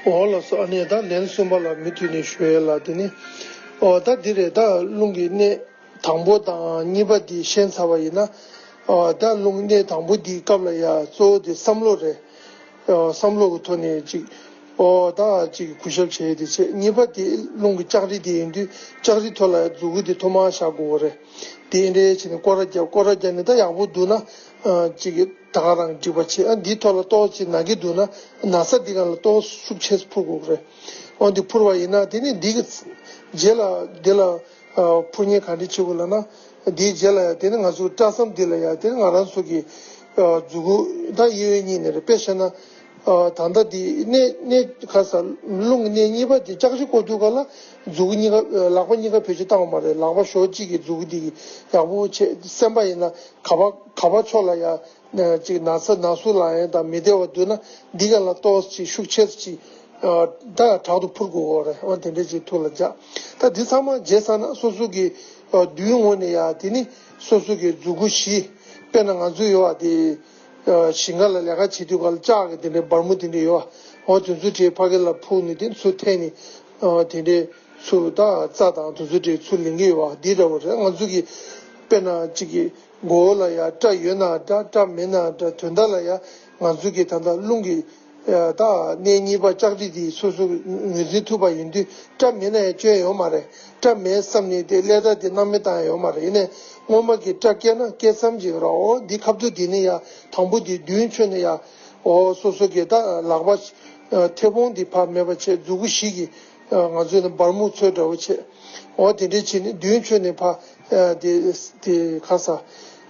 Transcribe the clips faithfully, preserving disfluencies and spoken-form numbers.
འོ་ལགས་སོ། ཨ་ནི་ད་ལན་གསུམ་པ་ལ་མུ་མཐུད་ནས་ཞུ་ཡས་ལ། དེ་ནི་ཨོ་ད་འདི་རེད། ད་རླུང་གི་གནས་དང་པོ་དང་གཉིས་པ་འདི་ཤེས་ཚར་བ་ཡིན་ན། ཨོ་ད་རླུང་གི་གནས་དང་པོ་འདིའི་སྐབས་ལ་ཡ་གཙོ་བོ་དེ་བསམ་བློ་རེད། ཨོ་བསམ་བློ་གི་ཐོག་ནས་ཅིག་ཨོ་ད་ཅིག་གུས་ཞབས་བྱས་ཏེ་བྱས། གཉིས་པ་དེ་རླུང་གི་ལྕགས་རི་དེ་ཡིན་དུས་ལྕགས་རི་ཐོག་ལ་མཛུ་གུ་དེ་ཐོག་མར་བཞག་དགོས་རེད། དེ་འདྲའི་བྱས་ནས་སྐོར་ར་རྒྱབ། སྐོར་ར་རྒྱབ་ནས་ད་ཡག་པོ་འདུག་ན་ཨ་ཅིག་ད་ག་རང་འགྲིག་པ་བྱེད། ཨ་འདིའི་ཐོག་ལ་ཏོག་ཙམ་ན་གི་འདུག་ན་ན་ཚ་འདི་སྒང་ལ་ཏོག་ཙམ་ཤུགས་ཆེ་ཕུར་དགོས་རེད། འོ་འདི་ཕུར་བ་ཡིན་ན་དེ་ནི་འདི་གི་རྗེས་ལ་འདི་ལ་ཕུར་མཁན་ག་འདྲ་བྱེད་དགོས་ལབ་ན། འདིའི་རྗེས་ལ་ཡང་དེ་ནི་ང་ཚོ་སྐྲ་ཟམ་འདི་ལ་ཡང་དེ་ནི་ང་རང་ཚོ་གི་མཛུ་གུ་ད་གཡས་གཡོན་གཉིས་ནས་རེད། དཔེ་བཤད་ན། ད་ལྟ་འདི་གནས་གནས་ཁ་ས་རླུང་གི་གནས་གཉིས་པ་དེ་ལྕགས་རི་བསྐོར་དུས་ག་ལ་མཛུ་གུ་གཉིས་ཀ་ལག་པ་གཉིས་ཀ་བེད་སྤྱོད་བཏང་བ་མ་རེད། ལག་པ་ཞོ་གཅིག་གི་མཛུ་གུ་འདི་གི་ཡག་པོ་བྱས། སེམས་པ་ཡིན་ན་ག་པ་ག་པ་ཕྱོགས་ལ་ཡ་ཅིག་ན་ཚ་ན་ཟུག་ལངས་ཡས་དང་མི་བདེ་བ་འདུག་ན་འདི་ག་ལ་ཏོག་ཙམ་ཤུགས་ཆེ་ཙམ་ཅིག་ད་དྲག་ཏུ་ཕུར་དགོས་རེད། འོ་དེ་འདྲ་ཅིག་ཐུགས་ལ་འཇགས། ད་འདི་ཚང་མ་བརྗེད་ཚར་ན་སོ་སོ་གི་མདུན་ངོས་ནས་ཡ་དེ་ནི་སོ་སོ་གི་མཛུ་གུ་བཞི། དཔེར་ན་ང་ཚོ་ཡོད་པ་དེ། ཞིང་ཁ་ལ་ལས་ཀ་བྱེད་དུས་ག་ལ་ལྕགས་ཀྱི་དེ་འདྲའི་སྦར་མོ་དེ་འདྲ་ཡོད་པ། འོ་དེ་ཚོ་དེ་ཕ་གི་ལ་ཕུག་ནས་དེ་ཚུར་འཐེན་ནས། དེ་འདྲའི་ཚུར་ད་རྩྭ་དང་དེ་ཚོ་དེ་ཚུར་ལེན་གྱི་ཡོད་པ་འདི་འདྲ་བོ་རེད། ང་ཚོ་གི་དཔེར་ན་གཅིག་གི་མགོ་བོ་ལ་ཡ་སྐྲ་ཡོད་ན་འདྲ་སྐྲ་མེད་ན་འདྲ། དོན་དག་ལ་ཡ་ང་ཚོ་གི་ད་ལྟ་རླུང་གི་ད་གནས་གཉིས་པ་ལྕགས་རི་དེ་སོ་སོ་ངོས་འཛིན་ཐུབ་པ་ཡིན་དུས་སྐྲ་མེད་ན་ཡང་སྐྱོན་ཡོད་མ་རེད། སྐྲ་མེད་བསམ་ནས་དེ་ཀླད་རྟགས་དེ་སྣང་མེད་བཏང་ཡ་ཡོད་མ་རེད། ཡིན་ནའི་སྔོན་མ་གི་སྐྲ་སྐྱེས་ན་སྐྱེས་ཙམ་ཅིག་རོ། འོ་འདི་ཁ་ཐུག་དེ་ནི་ཡ་དང་པོ་དེ་མདུན་ཕྱོགས་ནས་ཡ། འོ་སོ་སོ་གི་ད་ལག་པ་མཐེ་བོང་དེ་ཕར་མེད་པ་བྱས། མཛུ་གུ་བཞི་གི་ང་ཚོས་ནི་སྦར་མོ་ཚོས་འདྲ་བོ་བྱས། འོ་དེ་འདྲས་བྱས་ནས་མདུན་ཕྱོགས་ནས་ཕར་དེ་དེ་ཁ་ས།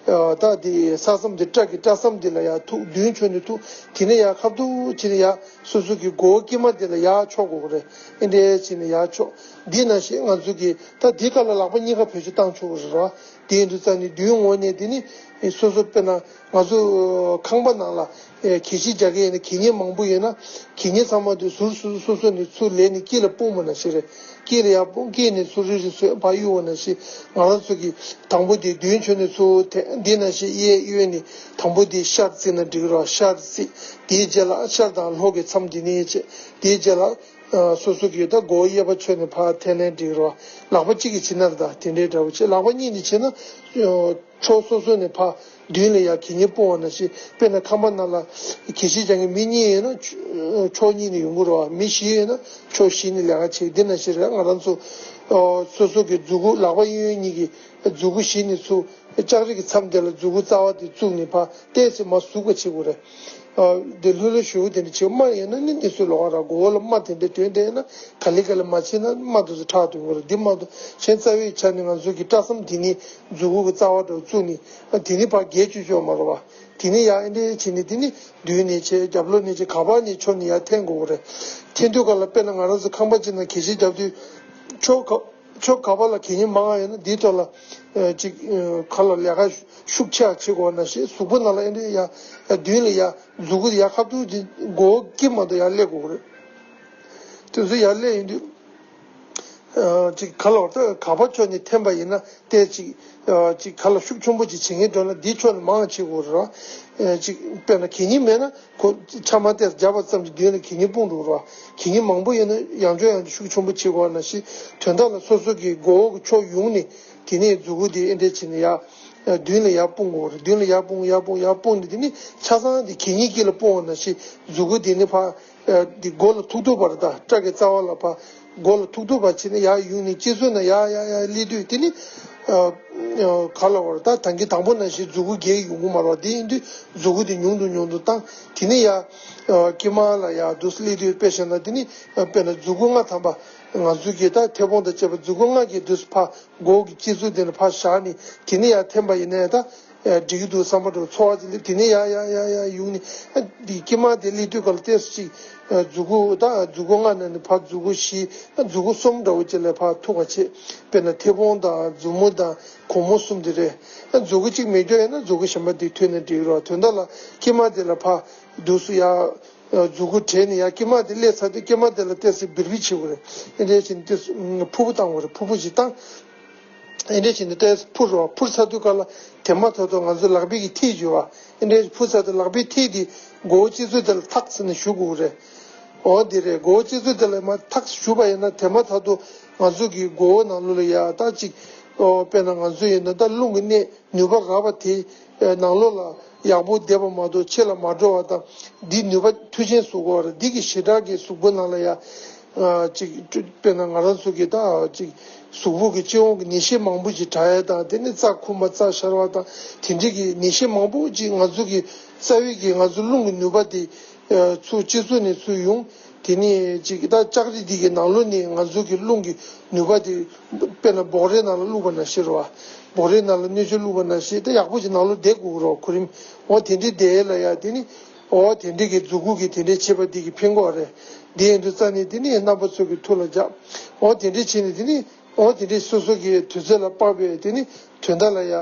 ད་དེ་ས་ཟམ་དེ་སྐྲ་གི་སྐྲ་ཟམ་དེ་ལ་ཡ་ཐུག་མདུན་ཕྱོགས་ནས་ཐུག་དེ་ནས་ཡ་ཁ་ཐུག་བྱས་ནས་ཡ་སོ་སོ་གི་མགོ་བོ་དཀྱིལ་མ་དེ་ལ་ཡ་ཕྱོགས་དགོས་རེད། ཨེ་འདྲས་བྱས་ནས་ཡ་ཕྱོགས། འདི་ནང་བཞིན་ང་ཚོ་གི་ད་འདི་ག་ལ་ལག་པ་གཉིས་ཀ་བེད་སྤྱོད་བཏང་ཆོག་གི་རེད་བ། དེ་ཡིན་དུས་ཙང་ནི་མདུན་ངོས་ནས་དེ་ནི་སོ་སོ་དཔེར་ན་ང་ཚོ་ཁང་པ་ནང་ལ་གད་ཕྱིས་རྒྱག་གི་ཡིན་ན་གད་སྙིགས་མང་པོ་ཡོད་ན་གད་སྙིགས་ཚང་མ་དེ་ཟུར་ཟུར་སོ་སོ་ནས་ཚུར་ལེན་ནས་དཀྱིལ་ལ་སྤུངས་པ་ནང་བཞིན་རེད། དཀྱིལ་ལ་ཡར་སྤུངས། དཀྱིལ་ནས་ཚུར་རི་རི་བཟོས་ཕར་གཡུག་པ་ནང་བཞིན། ང་རང་ཚོ་གི་དང་པོ་དེ་མདུན་ཕྱོགས་ནས་ཚུར་དེ་འདི་ནང་བཞིན་གཡས་གཡོན་ནས་དང་པོ་དེ་ཤར་བརྩིས་ན་འགྲིག་རོགས། ཤར་བརྩིས། དེའི་རྗེས་ལ་ཤར་དང་ལྷོ་གི་མཚམས་དེ་ནས་བྱས། དེའི་རྗེས་ལ་སོ་སོ་གི་ད་མགོ་གཡས་པ་ཕྱོགས་ནས་ཕར་འཐེན་ལེན་འགྲིག་རོགས། ལག་པ་གཅིག་གིས་བྱེད་ན་ད་དེ་འདྲའི་འདྲ་བོ་བྱེད། ལག་པ་གཉིས་ནས་བྱེད་ན། ཕྱོགས་སོ་སོ་ནས་ཕར་མདུན་ལ་ཡ་གད་སྙིགས་སྤུངས་པ་ནང་བཞིན། དཔེར་ན་ཁང་པ་ནང་ལ་གད་ཕྱིས་རྒྱག་མཁན་མི་གཉིས་ཡོད་ན་ཕྱོགས་གཉིས་ནས་ཡོང་གི་རེད་བ། མི་བཞི་ཡོད་ན་ཕྱོགས་བཞི་ནས་ལས་ཀ་བྱེད། འདི་ནང་བཞིན་རེད། ང་རང་ཚོ་སོ་སོ་གི་མཛུ་གུ་ལག་པ་གཡས་གཡོན་གཉིས་ཀྱི་མཛུ་གུ་བཞི་ནས་ཚུར་ལྕགས་རི་གི་མཚམས་དེ་ལ་མཛུ་གུ་རྩ་བ་དེ་བཙུགས་ནས་ཕར་ཏོག་ཙམ་མར་ཟུག་པ་བྱེད་དགོས་རེད། དེ་ལྷོད་ལྷོད་ཞུ་དེ་འདྲ་བྱེད། དམར་ཡིན་ན་ནི་ནི་སུ་ལོག་ར། མགོ་བོ་ལ་དམར་དེ་འདྲ་དོན་དེ་ཡིན་ན་ག་ལེ་ག་ལེ་མ་བྱེད་ན་དམར་དུ་སུ་ཁྲག་འདུ་དགོས་རེད། འདི་མ་གཏོགས་གཞན་རྩ་བའི་ཆ་ནས་ང་ཚོ་གི་སྐྲ་ཟམ་དེ་ནི་མཛུ་གུ་གི་རྩ་བ་འདྲ་བཙུགས་ནས་དེ་ནི་ཕར་རྒྱས་བཅུག་ཆོག་མ་རེད་བ། དེ་ནི་ཡ་ཨེ་འདྲ་བྱས་ནས་དེ་ནི་མདུན་ནས་བྱས། རྒྱབ་ལོགས་ནས་བྱས། ག་པ་ནས་ཕྱོགས་ནས་ཡར་འཐེན་དགོས་རེད། འཐེན་དུས་ག་ལ་དཔེར་ན་ང་རང་ཚོ་ཁང་པ་གཅིག་ནང་གད་ཕྱིས་རྒྱབ་དུས་ཕྱོགས་ག་ཕྱོགས་ག་པ་ལ་གད་སྙིགས་མང་བ་ཡོད་ན་འདིའི་ཐོག་ལ་ཅིག་ཁ་ལ་ལས་ཀ་ཤུགས་ཆེ་བ་བྱེད་དགོས་ན་ཞེས། གཟུགས་པོ་ནང་ལ་ཨེ་འདྲ་ཡ་མདུན་ལ་ཡ་མཛུ་གུ་ཡ་ཁ་ཐུག་ཅིག་མགོ་བོ་དཀྱིལ་མ་གཏོགས་ཡར་སླེབས་དགོས་རེད། དེ་ཚོ་ཡར་སླེབས་ཡོང་དུས་ཅིག་ག་ལ་བར་ད་ག་པ་ཕྱོགས་ནས་འཐེན་པ་ཡིན་ན་ཏོག་ཙམ་ཅིག་ཁ་ལ་ཤུགས་ཆེན་པོ་ཅིག་བྱེད་མཁན་འགྲོ་ན་འདིའི་ཕྱོགས་ནས་མང་བྱེད་དགོས་རེད་བ། ཅིག་དཔེར་ན་གད་སྙིགས་མེད་ན་ཁོ་ཆ་མ་ཏོག་ཙམ་རྒྱབ་པ་ཙམ་གྱིས་མདུན་ལ་གད་སྙིགས་སྤུངས་འགྲོ་རེད་བ། གད་སྙིགས་མང་པོ་ཡོད་ན་ཡང་བསྐྱར་ཡང་བསྐྱར་ཤུགས་ཆེན་པོ་བྱེད་དགོས་པ་ནང་བཞིན། དོན་དག་ལ་སོ་སོ་གི་མགོ་བོ་གི་ཕྱོགས་ཡོངས་ནས་དེ་ནས་མཛུ་གུ་དེ་ཨེ་འདྲ་བྱས་ནས་ཡར་མདུན་ལ་ཡར་སྤུངས་དགོས་རེད། མདུན་ལ་ཡར་སྤུངས། ཡར་སྤུངས། ཡར་སྤུངས་ནས་དེ་ནི་ཆ་ཚང་དེ་གད་སྙིགས་དཀྱིལ་ལ་སྤུངས་པ་ནང་བཞིན་མཛུ་གུ་དེ་ནི་ཕར། འདི་མགོ་ལ་ཐུག་ཐུག་བར་དང་སྐྲ་གི་རྩ་བ་ལ་ཕར་མགོ་ལ་ཐུག་ཐུག་བར་བྱས་ནས་ཡར་གཡུགས་ནས་སྤྱི་གཙུག་ན་ཡར་ཡར་ཡར་སླེབས་དུས་དེ་ནི་ག་ལ་བར་ད་ད་གིན་དང་པོ་ནང་བཞིན་མཛུ་གུ་རྒྱས་ཡོང་གི་མ་རེད་བ། དེ་ཡིན་དུས་མཛུ་གུ་དེ་ཉུང་དུ་ཉུང་དུ་བཏང་། དེ་ནི་ཡར་དཀྱིལ་མ་ལ་ཡར་འདུག་སེ་སླེབས་དུས་དཔེ་བཞག་ན་དེ་ནི་དཔེར་ན་མཛུ་གུ་ལྔ་ཐམ་པ་ང་ཚོ་གི་ད་མཐེ་བོང་དང་བཅས་པ་མཛུ་གུ་ལྔ་གིས་འདུག་སེ་ཕར། མགོ་གི་སྤྱི་གཙུག་དེ་ནས་ཕར་བཞག་ནས་དེ་ནས་ཡར་འཐེན་པ་ཡིན་ནའི་ད་འགྲིག་གི་འདུག་བསམ་པ་འདྲ་བོ་ཚོར་བ་ཅིག་སླེབས། དེ་ནས་ཡར་ཡར་ཡར་ཡར་ཡར་གཡུགས་ནས་འདི་དཀྱིལ་མ་དེ་སླེབས་དུས་ག་ལ་ཏོག་ཙམ་ཅིག་མཛུ་གུ་ད་མཛུ་གུ་ལྔ་ནང་ནས་ཕར་མཛུ་གུ་བཞི་མཛུ་གུ་གསུམ་འདྲ་བོ་ཅིག་ལ་ཕར་ཐུག་པ་བྱེད། དཔེར་ན་མཐེ་བོང་དང་མཛུབ་མོ་དང་གུང་མོ་གསུམ་དེ་རེད། མཛུ་གུ་གཅིག་མེད་རྒྱུ་ཡིན་ན་མཛུ་གུ་གཞན་པ་དེ་ཐུག་ན་འགྲིག་རོགས། དོན་དག་ལ་དཀྱིལ་མ་དེ་ལ་ཕར་འདུག་སེ་ཡར། མཛུ་གུ་བྲེས་ནས་ཡར་དཀྱིལ་མ་དེ་སླེབས་ཚར་དུས་དཀྱིལ་མ་དེ་ལ་ཏོག་ཙམ་སྦིར་སྦིར་བྱེད་དགོས་རེད། ཨེ་འདྲ་བྱས་ནས་ཏོག་ཙམ་ཕུར་བུ་བཏང་དགོས་རེད། ཕུར་བུ་ཞིག་བཏང་། ཨེ་འདྲ་བྱས་ནས་ཏོག་ཙམ་ཕུར་རོགས། ཕུར་ཚར་དུས་ག་ལ་དེ་མ་ཐག་ཏུ་ང་ཚོ་ལག་པའི་གི་མཐིལ་བརྗོད་པ། ཨེ་འདྲ་ཕུར་ཚར་དུས་ལག་པའི་མཐིལ་དེ་མགོ་བོ་སྤྱི་གཙུག་དེ་ལ་ཐག་ཟེར་ནས་གཞུ་དགོས་རེད། འོ་འདི་རེད། མགོ་བོ་གཅིག་ཚོད་དེ་ལ་མར་ཐག་ཞུ་བ་ཡིན་ན། དེ་མ་ཐག་ཏུ་ང་ཚོ་གི་མགོ་བོ་ནང་ལོགས་ལ་ཡ་ད་ཅིག་ཨོ་དཔེར་ན་ང་ཚོ་ཡིན་ན་ད་རླུང་གི་གནས་ནུས་པ་རགས་པ་དེ་ནང་ལོགས་ལ་ཡག་པོ་བསྡད་པ་མ་གཏོགས་ཕྱི་ལ་མ་འགྲོ་བ་དང་། འདི་ནུས་པ་མཐུ་ཆེན་བཟོ་དགོས་པ་རེད། འདི་གི་ཞེ་དྲག་གི་གཟུགས་པོ་ནང་ལ་ཡ་ཅིག་དཔེར་ན་ང་རང་ཚོ་གི་ད་ཅིག་གཟུགས་པོ་གི་སྤྱི་ཡོངས་ཀྱི་ནད་གཞི་མང་པོ་ཅིག་དྲག་ཡ་དང་། དེ་ནས་རྩ་ཁུག་མ་རྩ་ཤར་བ་དང་། དེ་འདྲའི་གི་ནད་གཞི་མང་པོ་ཅིག་ང་ཚོ་གི་རྩ་བའི་གི་ང་ཚོ་རླུང་གི་ནུས་པ་དེ་ཚུར་སྤྱི་གཙུག་ནས་ཚུར་ཡོང་། དེ་ནས་ཅིག་ད་ལྕགས་རི་འདི་གི་ནང་ལོགས་ནས་ང་ཚོ་གི་རླུང་གི་ནུས་པ་དེ་དཔེར་ན་སྦོག་རའི་ནང་ལ་བླུགས་པ་ནང་བཞིན་རེད་བ། སྦོག་རའི་ནང་ལ་སྣོད་ཆས་བླུགས་པ་ནང་བཞིན་ད་ཡག་པོ་ཅིག་ནང་ལོགས་བསྡད་དགོས་རེད་བ། གོ་རིམ་འོ་དེ་འདྲའི་བསྡད་ཡས་ལ་ཡ། དེ་ནི་འོ་དེ་འདྲའི་གི་མཛུབ་གུ་གི་དེ་འདྲའི་བྱེད་པ་འདི་གི་ཕན་གོ་རེད། འདི་ཡིན་དུས་རྩ་ནས་དེ་ནི་རྣམ་པ་ཚོ་གི་ཐུགས་ལ་འཇགས། འོ་དེ་འདྲའི་བྱས་ནས་དེ་ནི་འོ་དེ་འདྲའི་སོ་སོ་གི་དུས་ཚོད་ལ་དཔག་པའི་དེ་ནི་དོན་དག་ལ་ཡ།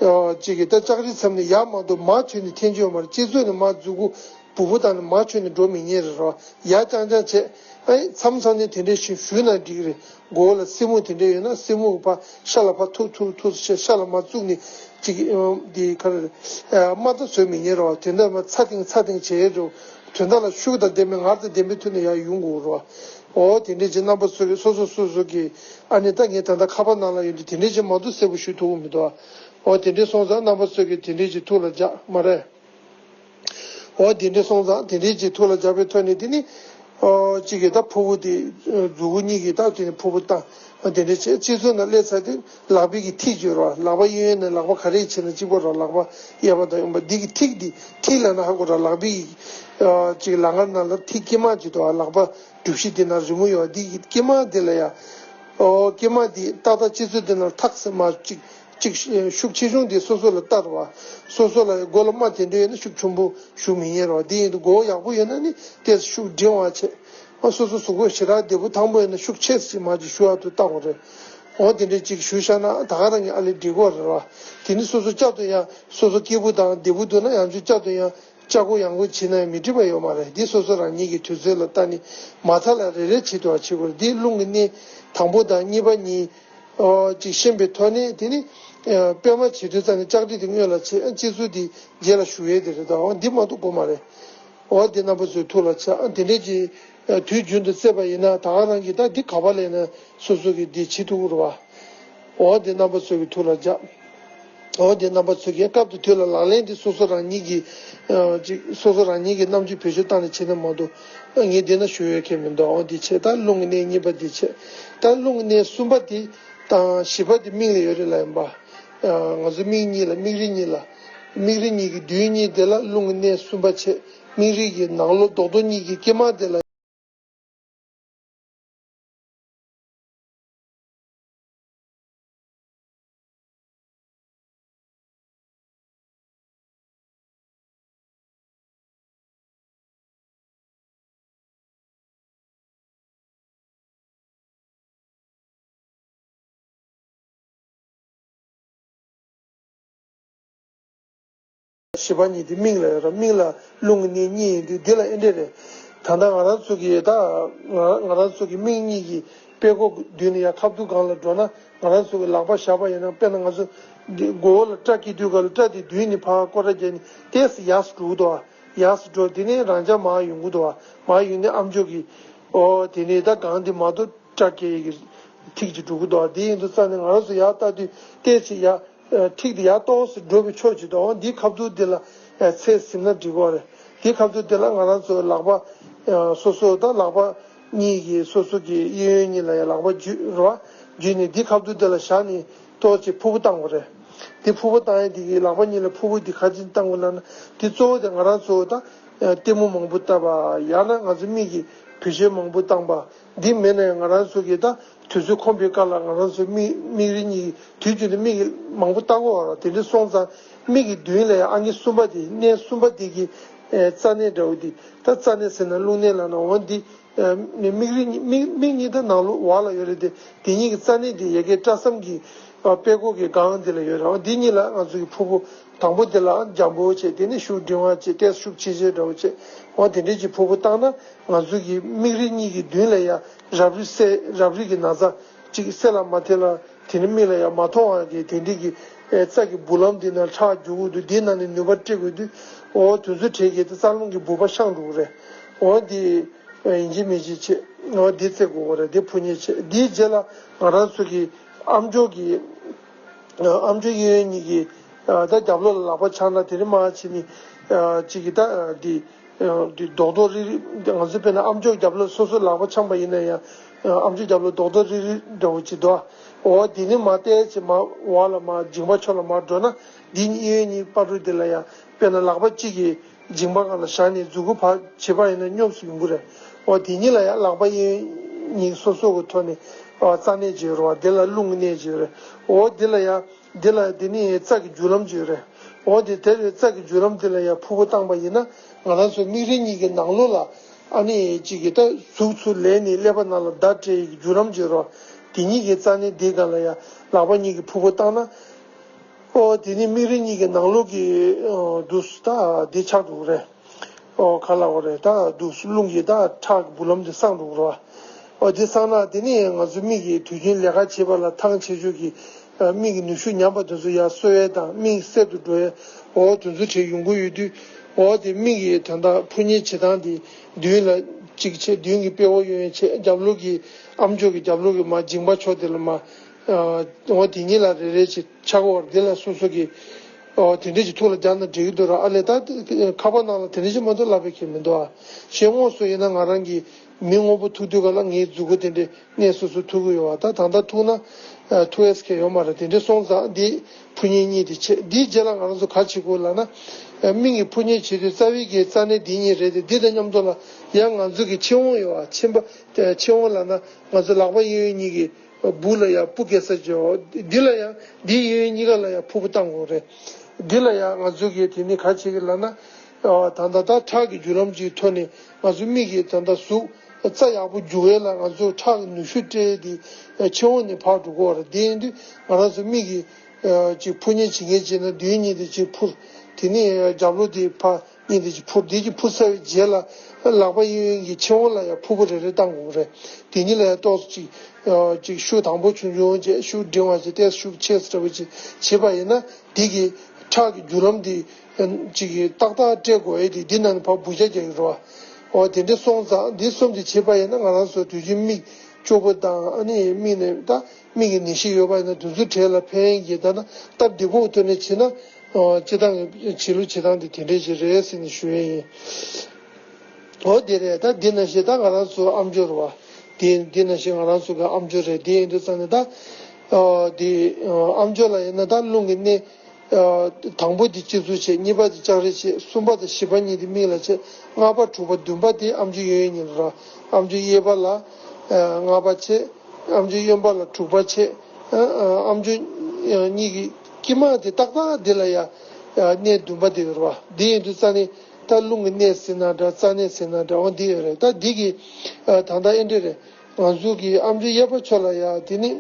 ཨོ་གཅིག་གི་ད་ལྕགས་རི་མཚམས་ནས་ཡར་མ་གཏོགས་མར་ཆོད་ནས་འཐེན་རྒྱུ་ཡོད་མ་རེད། སྤྱི་གཙུག་ནས་མར་མཛུབ་གུ་སྦུབ་པོ་བཏང་ནས་མར་ཆོད་ནས་འགྲོ་མི་ཉན་རེད་རོ། ཡར་རྐྱང་རྐྱང་བྱས། ཨེ་མཚམས་མཚམས་ནས་དེ་འདྲའི་ཞིག་ཞུས་ན་འགྲིག་གི་རེད། མགོ་བོ་ལ་སེན་མོ་དེ་འདྲ་ཡོད་ན་སེན་མོ་གི་ཕར་ཤ་ལ་ཕར་ཐུག་ཐུག་ཐུག་བྱས། ཤ་ལ་མར་བཙུགས་ནས་ཅིག་ཨ་འདི་ག་རེ་རེད། ཨ་རྨ་ད་བཟོས་མི་ཉན་རོ། དེ་འདྲ་མར་ཚ་ཐིང་ཚ་ཐིང་བྱས་འགྲོ། དོན་དག་ལ་ཤུགས་དང་ལྡན་པའི་ངར་དང་ལྡན་པའི་ཐོག་ནས་ཡར་ཡོང་དགོས་རོ། འོ་དེ་འདྲའི་ཅིག་རྣམ་པ་ཚོ་གི་སོ་སོ་སོ་སོ་གི་ཨ་ནི་ད་ངས་ད་ལྟ་ཁ་པར་ནང་ལ་ཡོད་དུས་དེ་འདྲའི་ཅིག་མ་གཏོགས་གསལ་པོ་ཞུ་ཐུབ་ཀྱི་མི་འདུག་འོ་དེ་འདྲའི་སོང་ཙང་རྣམ་པ་ཚོ་གི་དེ་འདྲའི་ཅིག་ཐུགས་ལ་འཇགས་མ་རེད། འོ་དེ་འདྲའི་སོང་ཙང་དེ་འདྲའི་ཅིག་ཐུགས་ལ་འཇགས་པའི་ཐོག་ནས་དེ་ནི་ཨོ་གཅིག་གི་ད་ཕུར་བུ་དེ་མཛུབ་གུ་གཉིས་ཀྱིས་ད་དེ་ནི་ཕུར་བུ་བཏང་། དེ་འདྲའི་བྱས་སྤྱི་གཙུག་ན་སླེབས་ཚར་དུས་ལག་པའི་གི་མཐིལ་བརྗོད་རོགས། ལག་པ་གཡས་གཡོན་ནས་ལག་པ་ག་རེ་བྱས་ན་གཅིག་པ་རོགས། ལག་པ་གཡས་པ་དང་གཡོན་པ་འདི་གི་ཐིག་འདི་ཐིག་ལབ་ན་ཧ་གོ་རོགས། ལག་པའི་གི་ཨོ་གཅིག་ལག་ངར་ནང་ལ་ཐིག་དཀྱིལ་མ་གཅིག་འདུག་ཨ་ལག་པ་གྲུ་བཞི་འདི་ན་རི་མོ་ཡོད། འདི་གི་དཀྱིལ་མ་འདི་ལ་ཡ། ཨོ་དཀྱིལ་མ་འདི་ཏག་ཏག་སྤྱི་གཙུག་འདི་ན་ཐག་སེ་མ་གཅིག་གཅིག་ཤུགས་ཆེ་ཆུང་དེ་སོ་སོ་ལ་ལྟ་རོགས། སོ་སོ་ལ་མགོ་ལ་རྨ་དེ་འདྲ་ཡོད་ན་ཤུགས་ཆེན་པོ་གཞུ་མི་ཉན་རོགས། དེ་ཡིན་དུས་མགོ་བོ་ཡག་པོ་ཡོད་ན་ནི་ཏོག་ཙམ་ཤུགས་འབྲིང་བ་བྱས། ཨ་སོ་སོ་གཟུགས་པོ་ཞེ་དྲག་བདེ་པོ་ཐང་པོ་ཡོད་ན་ཤུགས་ཆེ་ཙམ་མ་ཅིག་གཞུ་ཡག་ཏུ་ལྟ་དགོས་རེད། འོ་དེ་འདྲ་ཅིག་གཞུ་བཞག་ན་ད་ག་རང་གི་ཨ་ལས་འགྲིག་གོ་རེད་རོགས། དེ་ནི་སོ་སོ་བསྐྱར་དུ་ཡང་སོ་སོ་སྐྱིད་པོ་དང་བདེ་པོ་འདུག་ན་ཡང་ཅིག་བསྐྱར་དུ་ཡང་ལྕགས་སྒོ་ཡང་སྒོ་བྱེད་ན་ཡང་མི་འགྲིག་པ་ཡོད་མ་རེད། འདི་སོ་སོ་རང་ཉིད་ཀྱི་དུས་ཚོད་ལ་ལྟ་ནི་མ་མཐའ་ལ་རེ་རེ་བྱེད་ཐུབ་པ་བྱེད་དགོས་རེད། འདི་རླུང་གི་གནས་དང་པོ་དང་གཉིས་པ་གཉིས། ཨོ་ཅིག་ཤེས་པའི་ཐོག་ནས་དེ་ནི་ཨ་པད་མ་བྱེད་དུས་ཙམ་ནས་ལྕགས་རི་དེ་སྔོན་ལ་བྱེད། ཨ་སྤྱི་གཙུག་དེ་རྗེས་ལ་ཞུ་ཡས་དེ་རེད་ད། འོ་འདི་མ་གཏོགས་དགོས་མ་རེད། འོ་དེ་རྣམ་པ་ཚོའི་ཐུགས་ལ་ཆགས། ཨ་དེ་འདྲའི་ཅིག་ཨ་དུས་རྒྱུན་དུ་བརྩེས་པ་ཡིན་ན་ད་ག་རང་གིས་ད་འདི་ག་པ་ལས་ན་སོ་སོ་གིས་འདི་བྱེད་ཐུབ་ཀྱི་རེད་བ། འོ་དེ་རྣམ་པ་ཚོ་གི་ཐུགས་ལ་འཇགས། འོ་དེ་རྣམ་པ་ཚོ་གིས་སྐབས་དང་དུས་ལ་ལག་ལེན་དེ་སོ་སོ་རང་ཉིད་ཀྱིས་ཨ་ཅིག་སོ་སོ་རང་ཉིད་ཀྱིས་རྣམ་དཔྱོད་བེད་སྤྱོད་བཏང་ནས་བྱེད་ན་མ་གཏོགས་ངས་འདི་ན་ཞུ་ཡས་ཁེལ་མི་འདུག་འོ་འདི་བྱས། ད་རླུང་གི་གནས་གཉིས་པ་འདི་བྱས། ད་རླུང་གི་གནས་གསུམ་པ་འདི་དང་བཞི་པ་འདི་མིག་ལ་ཡོད་རེད་ལ། ཡིན་པ་ང་ཚོ་མིག་གཉིས་ལ་མིག་རིལ་གཉིས་ལ། མིག་རིལ་གཉིས་ཀྱི་མདུན་གཉིས་དེ་ལ་རླུང་གི་གནས་གསུམ་པ་བྱས། མིག་རིལ་གྱི་ནང་ལོགས་རྡོག་རྡོག་གཉིས་ཀྱི་དཀྱིལ་མ་དེ་ལ། བཞི་པ་གཉིས་དེ་མིག་ལ་ཡོད་ར། མིག་ལ་རླུང་གི་གནས་གཉིས་ཡིན་དུས་འདི་ལ་ཨེ་འདྲས་རེད། ད་ལྟ་ང་རང་ཚོ་གི་ད་ང་ང་རང་ཚོ་གི་མིག་གཉིས་ཀྱི་དཔྲལ་མགོ་མདུན་ནས་ཡར་ཁ་ཐུག་སྒང་ལ་འགྲོ་ན། ང་རང་ཚོ་གི་ལག་པ་བཞག་པ་ཡིན་ན། དཔེར་ན་ང་ཚོ་འདི་མགོ་བོ་ལ་སྐྲ་སྐྱེ་དུས་སྐབས་ལ་སྐྲ་དེ་མདུན་ནས་ཕར་སྐོར་ར་བརྒྱབ་ནས་ཏོག་ཙམ་ཡར་སུ་འགྲོ་གི་འདུག་བ། ཡར་སུ་འགྲོ། དེ་ནས་རང་འཇགས་མར་ཡོང་གི་འདུག་བ། མར་ཡོང་ནས་ཨ་མཆོག་གི་ཨོ་དེ་ནས་ད་སྒང་འདི་མ་གཏོགས་སྐྲ་སྐྱེ་ཡི་གི་ཐིག་ཅིག་འགྲོ་གི་འདུག་བ། དེ་ཡིན་དུས་ཙང་ནས་ང་རང་ཚོ་ཡར་ལྟ་དུས་ཏོག་ཙམ་ཡར་ཨ་ཐིག་དེ་ཡར་ཏོག་ཙམ་འགྲོ་བའི་ཕྱོགས་ཅིག་འདུག་འདིའི་ཁ་ཐུག་དེ་ལ་ཨ་ཚད་ཟིན་ན་འགྲིག་གི་རེད། དེའི་ཁ་ཐུག་དེ་ལ་ང་རང་ཚོ་ལག་པ་ཨ་སོ་སོ་དང་ལག་པ་གཉིས་ཀྱི་སོ་སོ་གི་གཡས་གཡོན་གཉིས་ལ་ཡང་ལག་པ་འཇུས་རོ། འཇུས་ནས་འདིའི་ཁ་ཐུག་དེ་ལ་བཞག་ནས་ཏོག་ཙམ་ཕུར་བུ་བཏང་དགོས་རེད། དེ་ཕུར་བུ་བཏང་ཡས་དེ་གི་ལག་པ་གཉིས་ལ་ཕུར་བུ་འདི་ག་ཅིག་བཏང་དགོས་ལབ་ན། དེ་གཙོ་བོ་དེ་ང་རང་ཚོ་ད་ལྟད་མོ་མང་པོ་བལྟས་པ། ཡང་ན་ང་ཚོ་མིག་གིས་བེད་སྤྱོད་མང་པོ་བཏང་པ། འདི་མེད་ན་ཡང་ང་རང་ཚོ་གི་ད་དུས་ཚོད་ཁོམ་པའི་སྐབས་ལ་ང་རང་ཚོ་མིག་མིག་རིལ་གཉིས་དུས་རྒྱུན་དུ་མིག་གིས་མང་པོ་ལྟ་གི་ཡོད་རེད། དེ་འདྲ་སོང་ཙང་མིག་གི་མདུན་ལ་ཡང་ཨང་ཀི་གསུམ་པ་དེ། གནས་གསུམ་པ་དེ་གི་ཨེ་རྩ་གནས་འདྲ་བོ་དེ། ད་རྩ་གནས་ཟེར་ན་རླུང་གནས་ལབ་ན། འོ་འདི་ཨེ་མིག་རིལ་གཉིས། མིག་མིག་གཉིས་ད་ནང་ལོགས་འོག་ལ་ཡོད་རེད་དེ། དེ་གཉིས་ཀྱི་རྩ་གནས་དེ་ཡ་གི་སྐྲ་སེན་གྱི་ཨ་དཔྲལ་མགོ་གི་སྒང་དེ་ལ་ཡོད་རེད། འོ་འདི་གཉིས་ལ་ང་ཚོ་གི་ཕུར་བུ། དང་པོ་དེ་ལ་འཇམ་པོ་བྱས། དེ་ནས་ཤུགས་འབྲིང་བ་བྱས། ཏོག་ཙམ་ཤུགས་ཆེ་ཆེ་འདྲ་བོ་བྱས། འོ་དེ་འདྲས་ཀྱི་ཕུར་བུ་བཏང་ན་ང་ཚོ་གི་མིག་རིལ་གཉིས་ཀྱི་མདུན་ལ་ཡ་རབ་རིབ་སེ་རབ་རིབ་ཀྱི་ན་ཚ་ཅིག་སེལ་ལ་མ་ཐེ་ལ། དེ་ནི་མིག་ལ་ཡ་མ་མཐོང་བ་གི་དེ་འདྲས་ཀྱི་ཨེ་རྩ་གི་སྦུག་ལམ་འདི་ན་ཁྲག་རྒྱུག་གི་འདུག་འདིའི་ནང་ནས་ནུས་པ་སྤྲད་དགོས་དུས། འོ་དུས་ཚོད་འཕྲད་ཀྱི་དེ་རྩ་རླུང་གི་སྦུག་པ་བཤང་འགྲོ་གི་རེད། འོ་འདི། ཡིན་གཅིག་མིན་གཅིག་བྱེད། འོ་འདི་རྩེ་དགོས་པ་རེད། འདི་ཕུ་ཉེ་བྱེད། འདིའི་རྗེས་ལ་ང་རང་ཚོ་གི་ཨམ་ཅོག་གི་ཨམ་ཅོག་གཡས་གཡོན་གཉིས་ཀྱི་ད་རྒྱབ་ལོགས་ལ་ལག་པ་འཆང་ན་དེ་རིང་མ་བྱས་ནི་གཅིག་གི་ད་འདི་འདི་རྡོག་རྡོག་རིལ་རིལ། ང་ཚོ་དཔེར་ན་ཨམ་ཅོག་རྒྱབ་ལོགས་སོ་སོ་ལག་པ་འཆང་པ་ཡིན་ན་ཡང་ཨམ་ཅོག་རྒྱབ་ལོགས་རྡོག་རྡོག་རིལ་རིལ་འདྲ་བོ་ཅིག་འདུག་འོ་དེ་ནི་མ་བལྟས་ཅིག་མ་འོག་ལ་མ་མཇིང་པ་ཕྱོགས་ལ་མ་འགྲོ་ན་འདི་གཡས་གཡོན་གཉིས་བར་དུ་དེ་ལ་ཡང་དཔེར་ན་ལག་པ་གཅིག་གིས་མཇིང་པ་སྒང་ལ་བཞག་ནས་མཛུབ་གུ་ཕར་བྱེད་པ་ཡིན་ན་སྙོབ་སུ་ཡོང་གི་རེད། འོ་དེ་གཉིས་ལ་ཡང་ལག་པ་གཡས་གཡོན་གཉིས་སོ་སོ་གི་ཐོག་ནས་འོ་རྩ་གནད་བྱེད་རོགས། དེ་ལ་རླུང་གི་གནད་བྱེད་རེད། འོ་དེ་ལ་ཡང་འདི་ལ་འདི་ནི་རྩ་གི་རྒྱུ་ལམ་བརྗོད་རེད། འོ་དེ་དེ་རེད། རྩ་གི་རྒྱུ་ལམ་དེ་ལ་ཡང་ཕུར་བུ་བཏང་པ་ཡིན་ན་ང་རང་ཚོ་མིག་རིལ་གཉིས་ཀྱི་ནང་ལོགས་ལ་ཨ་ནི་གཅིག་གི་ད་གཟུགས་ཚུར་ལེན་ནས་ཀླད་པ་ནང་ལ་བརྡ་སྤྲད་ཡི་རྒྱུ་ལམ་བརྗོད་རོགས། དེ་གཉིས་ཀྱི་རྩ་གནད་འདི་སྒང་ལ་ཡང་ལག་པ་གཉིས་ཀྱི་ཕུར་བུ་བཏང་ན། ཨོ་དེ་ནི་མིག་རིལ་གཉིས་ཀྱི་ནང་ལོགས་ཀྱི་འདུག་ད་འདི་ཆགས་འགྲོ་གི་རེད། ཨོ་ག་ལ་འོ་རེད། ད་འདུག་རླུང་གི་ད་ཁྲག་གི་འབུ་ལམ་དེ་སངས་འགྲོ་གི་རེད་བ། ཨོ་དེ་སངས་ན་དེ་ནི་ང་ཚོ་མིག་གི་དུས་རྒྱུན་ལས་ཀ་བྱེད་པ་ལ་ཐང་ཆད་ཆོག་གི་མིག་གི་ནུས་ཤུགས་ཉམས་པ་དེ་ཚོ་ཡར་གསོ་ཡས་དང་མིག་གསལ་དུ་འགྲོ་ཡས་ཨོ་དེ་ཚོ་བྱེད་ཡོང་གི་ཡོད་དུས། ཨོ་དེ་མིག་གི་དོན་དག་ཕུ་ཉེ་བྱེད་སྟངས་དེ་མདུན་ལ་གཅིག་བྱེད། མདུན་གྱི་པེ་ཨོ་གཡས་གཡོན་བྱེད། རྒྱབ་ལོགས་ཀྱི་ཨམ་ཅོག་གི་རྒྱབ་ལོགས་ཀྱི་མ་མཇིང་པ་ཕྱོགས་དེ་ལ་མ། འོ་དེ་གཉིས་ལ་རེ་རེ་བྱེད། ཆག་བར་འདི་ལ་སོ་སོ་གི་ཨོ་དེ་འདྲས་ཀྱི་ཐུགས་ལ་སྦྱར་ན་འགྲིག་གི་འདུག་ར། ཨ་ལས་ད་ཁ་པར་ནང་ལ་དེ་འདྲས་ཀྱི་མ་འདུག་ལབ་པའི་ཁྱད་མི་འདུག་ཨ། ཤེས་དངོས་སུ་ཡིན་ན་ང་རང་གི་མི་དངོས་པོ་ཐུག་དུས་ག་ལ་ངའི་མཛུབ་གུ་དེ་འདྲས་གནས་སོ་སོ་ཐུག་གི་ཡོད་བ། ད་ད་ལྟ་ཐུག་ན་ཐུག་ཨེས་ཁེ་ཡོད་མ་རེད། དེ་འདྲས་སོང་ཙང་འདི་ཕུ་ཉེ་གཉིས་དེ་བྱེད། འདིའི་རྗེས་ལ་ང་རང་ཚོ་ག་བྱེད་དགོས་ལབ་ན། མིག་གི་ཕུ་ཉེ་བྱེད་དུས་རྩ་བའི་གི་རྩ་གནད་འདི་གཉིས་རེད་དེ། འདི་དང་མཉམ་དུ་ལ་ཡང་ང་ཚོ་གི་མཆན་བུ་ཡོད་བ། མཆན་པ་མཆན་བུ་ལབ་ན་ང་ཚོ་ལག་པ་གཡས་གཡོན་གཉིས་ཀྱི་སྦུག་ལ་ཡང་སྤུ་གས་ས་བྱོས། འདི་ལ་ཡང་འདི་གཡས་གཡོན་གཉིས་ཀ་ལ་ཡང་ཕུར་བུ་བཏང་དགོས་རེད། འདི་ལ་ཡང་ང་ཚོ་གིས་དེ་ནི་ག་བྱེད་ཀྱི་ལབ་ན། ད་ལྟ་ད་ཁྲག་གི་རྒྱུ་ལམ་གྱི་ཐོག་ནས་ང་ཚོ་མིག་གི་ད་ལྟ་གཟུགས་རྩ་ཡག་པོ་འཇུ་བའི་ལ་ང་ཚོ་ཁྲག་གི་ནུས་ཤུགས་སྤྲད་དེ་མཆན་བུ་ནས་ཕར་འགྲོ་དགོས་རེད། དེ་ཡིན་དུས་ང་རང་ཚོ་མིག་གི་ཅིག་ཕུ་ཉེ་བྱེད་མཁན་བྱས་ན་མདུན་གཉིས་དེ་ཅིག་ཕུར། དེ་ནས་རྒྱབ་ལོགས་དེ་ཕར། གཉིས་དེ་ཅིག་ཕུར། དེ་ཅིག་ཕུར་ཚར་བའི་རྗེས་ལ་ལག་པ་གཡས་གཡོན་གྱི་མཆན་བུ་ལ་ཡང་ཕུར་བུ་རེ་རེ་བཏང་དགོས་རེད། དེ་གཉིས་ལ་ཡང་ཏོག་ཙམ་ཅིག་ཅིག་ཤུགས་དང་པོ་ཆུང་ཆུང་བྱས། ཤུགས་འབྲིང་བ་བྱས། ཏོག་ཙམ་ཤུགས་ཆེ་ཙམ་འདྲ་བོ་ཅིག་བྱེད་པ་ཡིན་ན་འདི་གི་ཁྲག་གི་རྒྱུ་ལམ་འདི་ཅིག་གི་ཏག་ཏག་སྤྲད་དགོས་ཡས་དེ་འདི་ནང་ནས་ཕར་སྦུ་ཆ་རྒྱག་གི་རེད་བ། འོ་དེ་འདྲ་སོང་ཙང་འདི་གསུམ་དེ་བྱེད་པ་ཡིན་ན་ང་རང་ཚོ་དུས་རྒྱུན་མིག་སྐྱོ་པོ་དང་ཨ་ནི་མིག་ནས་ད་མིག་གི་ནད་གཞི་ཡོད་པ་ཡིན་ན་དེ་ཚོ་གྲས་ལ་ཕན་གྱི་ད་ན་སྟབས་བདེ་པོ་ཐོག་ནས་བྱེད་ན། ཨོ་སྤྱི་བཏང་གི་བྱེད་ལུགས་བྱེད་སྟངས་དེ་དེ་འདྲས་ཅིག་རེད་ཟེར་ནས་ཞུ་ཡས་ཡིན། ཨོ་དེ་རེད། ད་འདི་ནང་བཞིན་ད་ང་རང་ཚོ་ཨམ་ཅོག་རེད་བ། དེ་འདི་ནང་བཞིན་ང་རང་ཚོ་གི་ཨམ་ཅོག་རེད། དེ་ཡིན་དུས་ཙང་ནས་ད་ཨོ་དེ་ཨམ་ཅོག་ལ་ཡིན་ན་ད་རླུང་གི་གནད་དང་པོ་དེ་སྤྱི་གཙུག་བྱས། གཉིས་པ་དེ་ལྕགས་རི་བྱས། གསུམ་པ་དང་བཞི་པ་གཉིས་དེ་མིག་ལ་བྱས། ལྔ་པ་དྲུག་པ་བདུན་པ་དེ་ཨམ་ཅོག་གཡས་གཡོན་གཉིས་ལ་ར། ཨམ་ཅོག་གཡས་པ་ལ་ལྔ་པ་བྱས། ཨམ་ཅོག་གཡོན་པ་ལ་དྲུག་པ་བྱས། ཨམ་ཅོག་གཉིས་ཀྱི་དཀྱིལ་མ་དེ་ཏག་ཏག་འདི་ལ་ཡ་གནད་བདུན་པ་དེ་ཡོད་རེད་བ། འདི་ཡིན་དུས་རྩ་གནད་ད་རླུང་གི་གནད་ཟེར་ན་འདྲ། རྩ་གནད་ཟེར་ན་འདྲ། འོ་འདི་ཡོད་རེད། ད་འདི་གི་ད་ལྟ་ཨེ་འདྲ་རེད། ང་ཚོ་གི་ཨམ་ཅོག་གཡས་པ་ཕྱོགས་ལ་ཡ་དེ་ནི་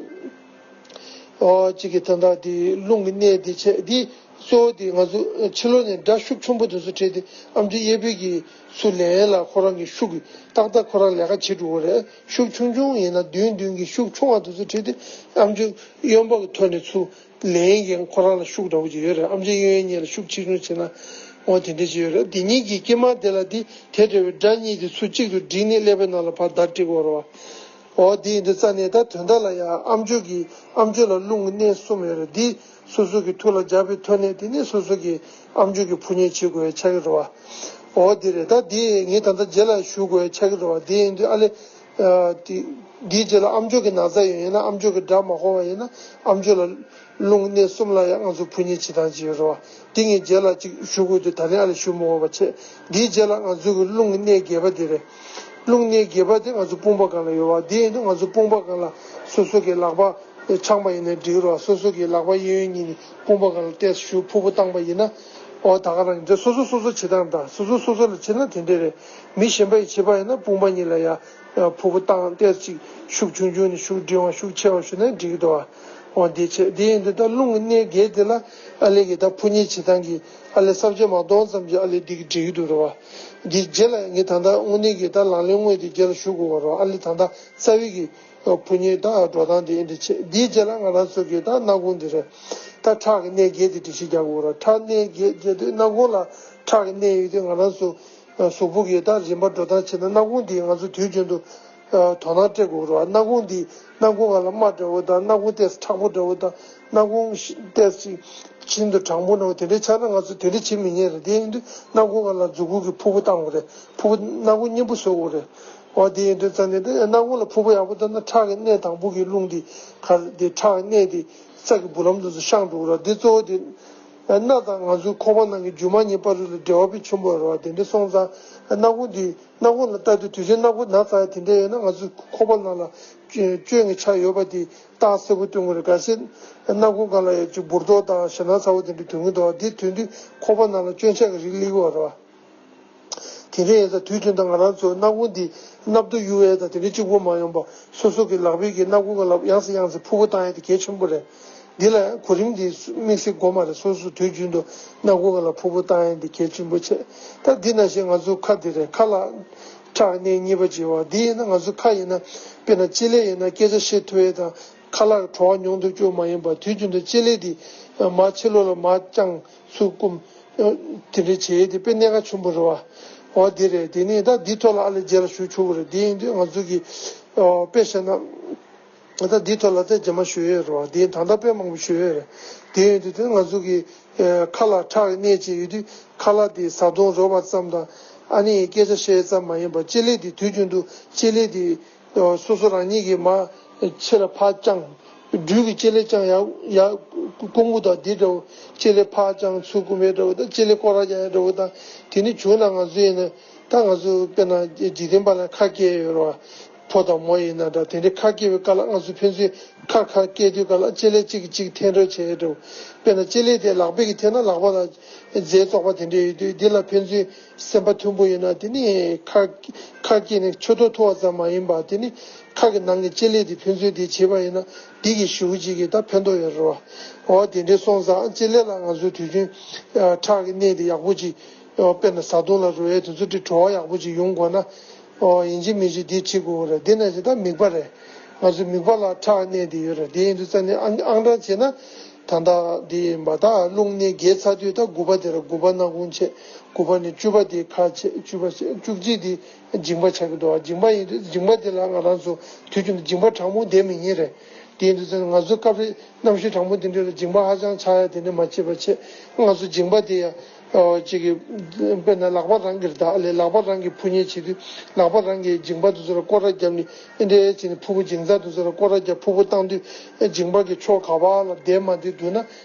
ཨོ་གཅིག་གི་ད་ལྟ་དེ་རླུང་གི་གནད་དེ་བྱས། དེ་གཙོ་བོ་དེ་ང་ཚོ་ཕྱི་ལོགས་ནས་སྒྲ་ཤུགས་ཆེན་པོ་དེ་ཚོ་འཕྲད་དེ་ཨམ་ཅོག་གཡས་པའི་གི་ཚུར་ལེན་ལ་ཁོ་རང་གི་ཤུགས་ཏག་ཏག་ཁོ་རང་ལས་ཀ་བྱེད་འགྲོ་གི་རེད། ཤུགས་ཆུང་ཆུང་ཡིན་ན་མདུན་མདུན་གྱི་ཤུགས་ཆུང་བ་དེ་ཚོ་འཕྲད་དེ་ཨམ་ཅོག་གཡོན་པ་གི་ཐོག་ནས་ཚུར་ལེན་གྱི་ཁོ་རང་ལ་ཤུགས་འདྲ་བོ་ཅིག་ཡོད་རེད། ཨམ་ཅོག་གཡས་གཡོན་གཉིས་ལ་ཤུགས་ཆེ་ཆུང་བྱེད་ན་འོ་དེ་འདྲ་ཅིག་ཡོད་རེད། དེ་གཉིས་ཀྱི་དཀྱིལ་མ་དེ་ལ་དེ་དེ་འདྲ་བའི་སྒྲ་གཉིས་དེ་ཚུར་གཅིག་ཏུ་བསྒྲིལ་ནས་ཀླད་པའི་ནང་ལ་ཕར་བརྡ་སྤྲད་དགོས་རེད་བ། འོ་དེ་ཡིན་དུས་རྩ་ནས་ད་དོན་དག་ལ་ཡང་ཨམ་ཅོག་གི་ཨམ་ཅོག་ལ་རླུང་གི་གནད་གསུམ་ཡོད་རེད། འདི་སོ་སོ་གི་ཐུགས་ལ་འཇགས་པའི་ཐོག་ནས་དེ་ནས་སོ་སོ་གི་ཨམ་ཅོག་གི་ཕུ་ཉེ་བྱེད་དགོས་ཡ་ཆགས་ཀྱི་རེད་བ། འོ་དེ་རེད། ད་དེ་ངས་ད་ལྟ་རྗེས་ལ་ཞུ་དགོས་ཡ་ཆགས་ཀྱི་རེད་བ། དེ་ཡིན་དུས་ཨ་ལས་དེ་འདིའི་རྗེས་ལ་ཨམ་ཅོག་གི་ན་ཚ་ཡོད་ཡིན་ན་ཨམ་ཅོག་གི་སྒྲ་མ་གོ་བ་ཡིན་ན་ཨམ་ཅོག་ལ་རླུང་གི་གནད་གསུམ་ལ་ཡང་ང་ཚོ་ཕུ་ཉེ་བྱེད་སྟངས་ཅིག་ཡོད་རེད་བ། དེ་ངས་རྗེས་ལ་ཅིག་ཞུ་དགོས་དུས་ད་རིང་ཨ་ལས་ཞུ་མི་དགོས་པ་བྱས། འདིའི་རྗེས་ལ་ང་ཚོ་གི་རླུང་གི་གནད་བརྒྱད་པ་དེ་རེད། རླུང་གནད་བརྒྱད་པ་དེ་ང་ཚོ་དཔུང་པ་སྒང་ལ་ཡོད་བ། དེ་ཡིན་དུས་ང་ཚོ་དཔུང་པ་སྒང་ལ་སོ་སོ་གི་ལག་པ་འཆང་པ་ཡིན་ན་འགྲིག་རོགས། སོ་སོ་གི་ལག་པ་གཡས་གཡོན་གཉིས་ནས་དཔུང་པ་སྒང་ལ་ཏོག་ཙམ་ཞུ་ཕུར་བུ་བཏང་པ་ཡིན་ན། འོ་ད་ག་རང་ཡིན་ཚེ་སོ་སོ་སོ་སོ་བྱེད་སྟངས་དང་སོ་སོ་སོ་སོ་ལ་བྱེད་ན་དེ་འདྲས་རེད། མི་གཞན་པ་ཡིས་བྱེད་པ་ཡིན་ན་དཔུང་པ་གཉིས་ལ་ཡ་ཕུར་བུ་བཏང་ཏོག་ཙམ་ཅིག་ཤུགས་ཆུང་ཆུང་ནས་ཤུགས་འབྲིང་བ་ཤུགས་ཆེ་བ་ཞུ་ན་འགྲིག་གི་འདུག་བ། འོ་འདི་བྱེད། འདི་ཡིན་དུས་ད་རླུང་གི་གནད་བརྒྱད་དེ་ལ་ཨ་ལས་ཀྱི་ད་ཕུ་ཉེ་བྱེད་སྟངས་ཀྱི་ཨ་ལས་ས་བཅད་མ་གཏོང་ཙམ་གྱི་ཨ་ལས་འདི་གི་འགྲིག་གི་འདུག་རེད་བ། འདི་རྗེས་ལ་ངས་ད་ལྟ་དངོས་གནས་ཀྱི་ད་ལག་ལེན་དངོས་དེ་རྗེས་ལ་ཞུ་དགོས་པ་རེད་བ། ཨ་ལས་ད་ལྟ་རྩ་བའི་གི་ཕུ་ཉེ་ད་འགྲོ་སྟངས་དེ་ཨེ་འདྲ་བྱེད། འདིའི་རྗེས་ལ་ང་རང་ཚོ་གི་ད་སྣ་ཁུང་འདི་རེད། ད་ཁྲག་གི་གནད་བརྒྱད་དེ་འགྲེལ་བཤད་རྒྱག་དགོས་རེད། ཁྲག་གནད་བརྒྱད་བརྒྱད་དུས་སྣ་ཁུང་ལ་ཁྲག་གི་གནད་ཡོད་དུས་ང་རང་ཚོ་ གཟུགས་པོ་གི་ད་རིམ་པ་འགྲོ་སྟངས་བྱས་ན། སྣ་ཁུང་འདི་ང་ཚོ་དུས་རྒྱུན་དུ་དོ་སྣང་སྤྲད་དགོས་རེད་བ། སྣ་ཁུང་འདི་སྣ་ཁུང་སྒང་ལ་རྨ་འདྲ་བོ་དང་། སྣ་ཁུང་ཏོག་ཙམ་མཁྲེགས་པོ་འདྲ་བོ་དང་། སྣ་ཁུང་ཏོག་ཙམ་ཤིན་ཏུ་གྲང་མོ་འདྲ་བོ་དེ་འདྲའི་ཆགས་ན། ང་ཚོ་དེ་འདྲ་བྱེད་མི་ཉན་རེད། དེ་ཡིན་དུས་སྣ་ཁུང་སྒང་ལ་མཛུབ་གུ་གིས་ཕུར་བུ་བཏང་དགོས་རེད། ཕུར་བུ་སྣ་ཁུང་མཉེན་པོ་བཟོ་དགོས་རེད། འོ་དེ་ཡིན་དུས་ཙང་ནས་དེ་སྣ་ཁུང་ལ་ཕུར་བུ་ཡག་པོ་བཏང་ན། ཁྲག་གི་གནས་དང་པོ་གི་རླུང་དེ་ག་རེ་དེ་ཁྲག་གི་གནས་དེ་རྩ་གི་སྦུག་ལམ་དུ་སོང་ཤང་འགྲོ་གི་རེད། དེ་གཙོ་བོ་དེ་སྣ་དང་ང་ཚོའི་ཁོག་པ་ནང་གི་རྒྱུ་མ་གཉིས་བར་དུ་ལ་འབྲེལ་བ་དཔེ་ཆེན་པོ་ཡོད་རེད་བ། དེ་འདྲ་སོང་ཙང་སྣ་ཁུང་དེ། སྣ་ཁུང་ལ་ལྟ་དུས་དུས་ཆེན་སྣ་ཁུང་ན་ཚ་ཡ་དེ་འདྲ་ཡོད་ན། ང་ཚོའི་ཁོག་པ་ནང་ལ་སྐྱོན་གྱི་ཆ་ཡོད་པ་དེ་རྟགས་གསལ་པོ་སྟོན་གྱི་རེད། གལ་སྲིད་སྣ་ཁུང་སྒང་ལ་ཡ་ཅིག་འབུར་ཏོག་དང་ཞེད་སྣང་ཚ་པོ་དེ་འདྲ་ཐོན་གྱི་འདུག་བ། དེ་ཐོན་དུས་ཁོག་པ་ནང་ལ་སྐྱོན་ཆ་གི་རིགས་སླེབས་ཀྱི་ཡོད་རེད་བ། དེ་འདྲ་ཡིན་ཙང་དུས་རྒྱུན་དུ་ང་རང་ཚོ་སྣ་ཁུང་འདི་སྣབས་རྡོ་གཡུག་ཡས་དང་དེ་འདྲ་གཅིག་པོ་མ་ཡོང་བར། སོ་སོ་གི་ལག་པའི་གི་སྣ་ཁུང་སྒང་ལ་ཡང་སེ་ཡང་སེ་ཕུར་བུ་བཏང་ཡས་དེ་གལ་ཆེན་པོ་རེད། འདི་ལ་གོ་རིམ་འདི་དམིགས་བསལ་དགོས་མ་རེད། སོ་སོ་དུས་རྒྱུན་དུ་སྣ་ཁུང་སྒང་ལ་ཕུར་བུ་བཏང་ཡས་འདི་གལ་ཆེན་པོ་ཆེ། ད་འདི་ནང་བཞིན་ང་ཚོ་ཁ་འདི་རེད། ཁ་ལ་ཁྲག་གི་གནས་གཉིས་པ་བྱེད་པ་འདི་ཡིན་ན། ང་ཚོ་ཁ་ཡིན་ན་དཔེར་ན་ལྕེ་ལེ་ཡིན་ན་སྐད་ཆ་བཤད་ཐུབ་ཡས་དང་ཁ་ལག་བྲོ་བ་མྱོང་ཐུབ་ཅིག་མ་ཡིན་པར། དུས་རྒྱུན་དུ་ལྕེ་ལེ་འདི་མར་ཕྱི་ལོགས་ལ་མར་བརྐྱངས་ཚུར་བསྐུམ། དེ་འདྲ་བྱེད་ཡས་དེ་དཔེ་གནད་འགག་ཆེན་པོ་རེད་བ། འོ་དེ་རེད། དེ་ནས་ད་འདི་ཐོག་ལ་ཨ་ལས་རྗེས་ལ་ཞུ་ཆོག་གི་རེད། དེ་ཡིན་དུས་ང་ཚོ་གི་ཨོ་དཔེ་བཤད་ན། ད་འདི་ཐོག་ལ་ད་རྗེས་མ་ཞུ་ཡས་རེད་བ། དེ་ད་ལྟ་དཔེ་མང་པོ་ཞུ་ཡས་རེད། དེ་ཡིན་དུས་དེ་ང་ཚོ་གི་ཨེ་ཁ་ལ་ཁྲག་གི་གནས་ཅིག་ཡོད་དུས། ཁ་ལག་དེ་བཟའ་བཏུང་རོལ་བ་ཙམ་དང་། ཨ་ནི་སྐད་ཆ་བཤད་ཙམ་མ་ཡིན་པར་ལྕེ་ལེ་དེ་དུས་རྒྱུན་དུ་ལྕེ་ལེ་དེ་སོ་སོ་རང་ཉིད་ཀྱིས་མར་ཕྱི་ལ་ཕར་བརྐྱངས། སྦྲུལ་གྱི་ལྕེ་ལེ་བརྐྱངས། ཡར་ཡར་ཀོང་བུ་དང་འདི་འདྲ་བོ། ལྕེ་ལེ་ཕར་བརྐྱངས་ཚུར་བསྐུམ་ཡས་འདྲ་བོ་དང་། ལྕེ་ལེ་སྐོར་ར་རྒྱག་ཡས་འདྲ་བོ་དང་། དེ་ནི་བྱུང་ན་ང་ཚོ་ཡིན་ན། ད་ང་ཚོ་དཔེར་ན་འཇིག་རྟེན་པ་ལ་ཁ་སྐད་ཡོད་རེད་བ། ཕོ་དང་མོ་ཡིན་ན་འདྲ། དེ་འདྲའི་ཁ་སྐད་པའི་སྐབས་ལ་ང་ཚོ་ཕན་ཚུན་ཁ་ཁ་སྐད་དུས་སྐབས་ལ་ལྕེ་ལེ་གཅིག་གིས་གཅིག་འཐེན་རོགས་བྱེད་ཡས་འདྲ་བོ། དཔེར་ན་ལྕེ་ལེ་དེ་ལག་པས་ཀྱིས་འཐེན་ན་ལག་པ་ལ་རྫས་བཙོག་པ་དེ་འདྲ་ཡོད་དུས། འདི་ལ་ཕན་ཚུན་སེམས་པ་མཐུན་པོ་ཡིན་ན། དེ་ནི་ཁ་ཁ་སྐད་ནི་ཆུ་ཐོག་འཐུ་བ་ཙམ་མ་ཡིན་པར། དེ་ནི་ཁ་གི་ནང་གི་ལྕེ་ལེ་དེ་ཕན་ཚུན་དེ་བྱེད་པ་ཡིན་ན། འདི་གི་ཞེ་པོ་ཅིག་གི་ད་ཕན་ཐོགས་ཡོད་རེད་བ། འོ་དེ་འདྲའི་སོང་ཙང་ལྕེ་ལེ་ལ་ང་ཚོས་དུས་རྒྱུན་ཁྲག་གི་གནས་དེ་ཡག་པོ་ཅིག་དཔེར་ན་བཟའ་བཏུང་ལ་རོལ་ཡས་དེ་ཚོ་དེ་བྲོ་བ་ཡག་པོ་ཅིག་ཡོང་དགོས་ན། ཨོ་ཡིན་གཅིག་མིན་གཅིག་འདི་བྱེད་དགོས་རེད། འདི་ནང་བཞིན་ད་མིད་པ་རེད། ང་ཚོའི་མིད་པ་ལ་ཁྲག་གནས་དེ་ཡོད་རེད། དེ་ཡིན་དུས་ཙང་ནས་ཨང་ཨང་གྲངས་བྱས་ན། ད་ལྟ་འདི་ཡིན་པ། ད་རླུང་གནས་བརྒྱད་ཚར་དུས་ད་དགུ་པ་དེ་རེད། དགུ་པ་སྣ་ཁུང་བྱས། དགུ་པ་ནས་བཅུ་པ་དེ་ཁ་བྱས། བཅུ་པ་བྱས། བཅུ་གཅིག་དེ་མཇིང་པ་ཆགས་ཀྱི་འདུག་བ། མཇིང་པ་ཡིན་དུས་མཇིང་པ་དེ་ལ་ང་རང་ཚོ་དུས་རྒྱུན་དུ་མཇིང་པ་གྲང་མོ་བསྡད་མི་ཉན་རེད། དེ་ཡིན་དུས་ཙང་ང་ཚོ་སྐབས་རེ་གནམ་གཤིས་གྲང་མོ་དེ་འདྲ་ལ་མཇིང་པ་ཧ་ཅང་ཆགས་ཡ་དེ་འདྲ་མ་བྱེད་པ་བྱས། ང་ཚོ་མཇིང་པ་དེ་ཡ། ཨོ་གཅིག་གིས་དཔེར་ན་ལག་པ་རང་གིས་ད་ལས་ལག་པ་རང་གིས་འཕུར་མཁན་བྱེད་དུས། ལག་པ་རང་གིས་མཇིང་པ་དེ་ཚོ་ལ་སྐོར་ར་བརྒྱབ་ནས་འདི་འདྲ་བྱས་ནས་ཕུར་བུ་མཇིང་རྩ་དེ་ཚོ་ལ་སྐོར་ར་བརྒྱབ། ཕུར་བུ་བཏང་དུས་མཇིང་པ་གི་ཕྱོགས་ག་པ་ལ་བསྡད་མ་བསྡད་འདུག་ན།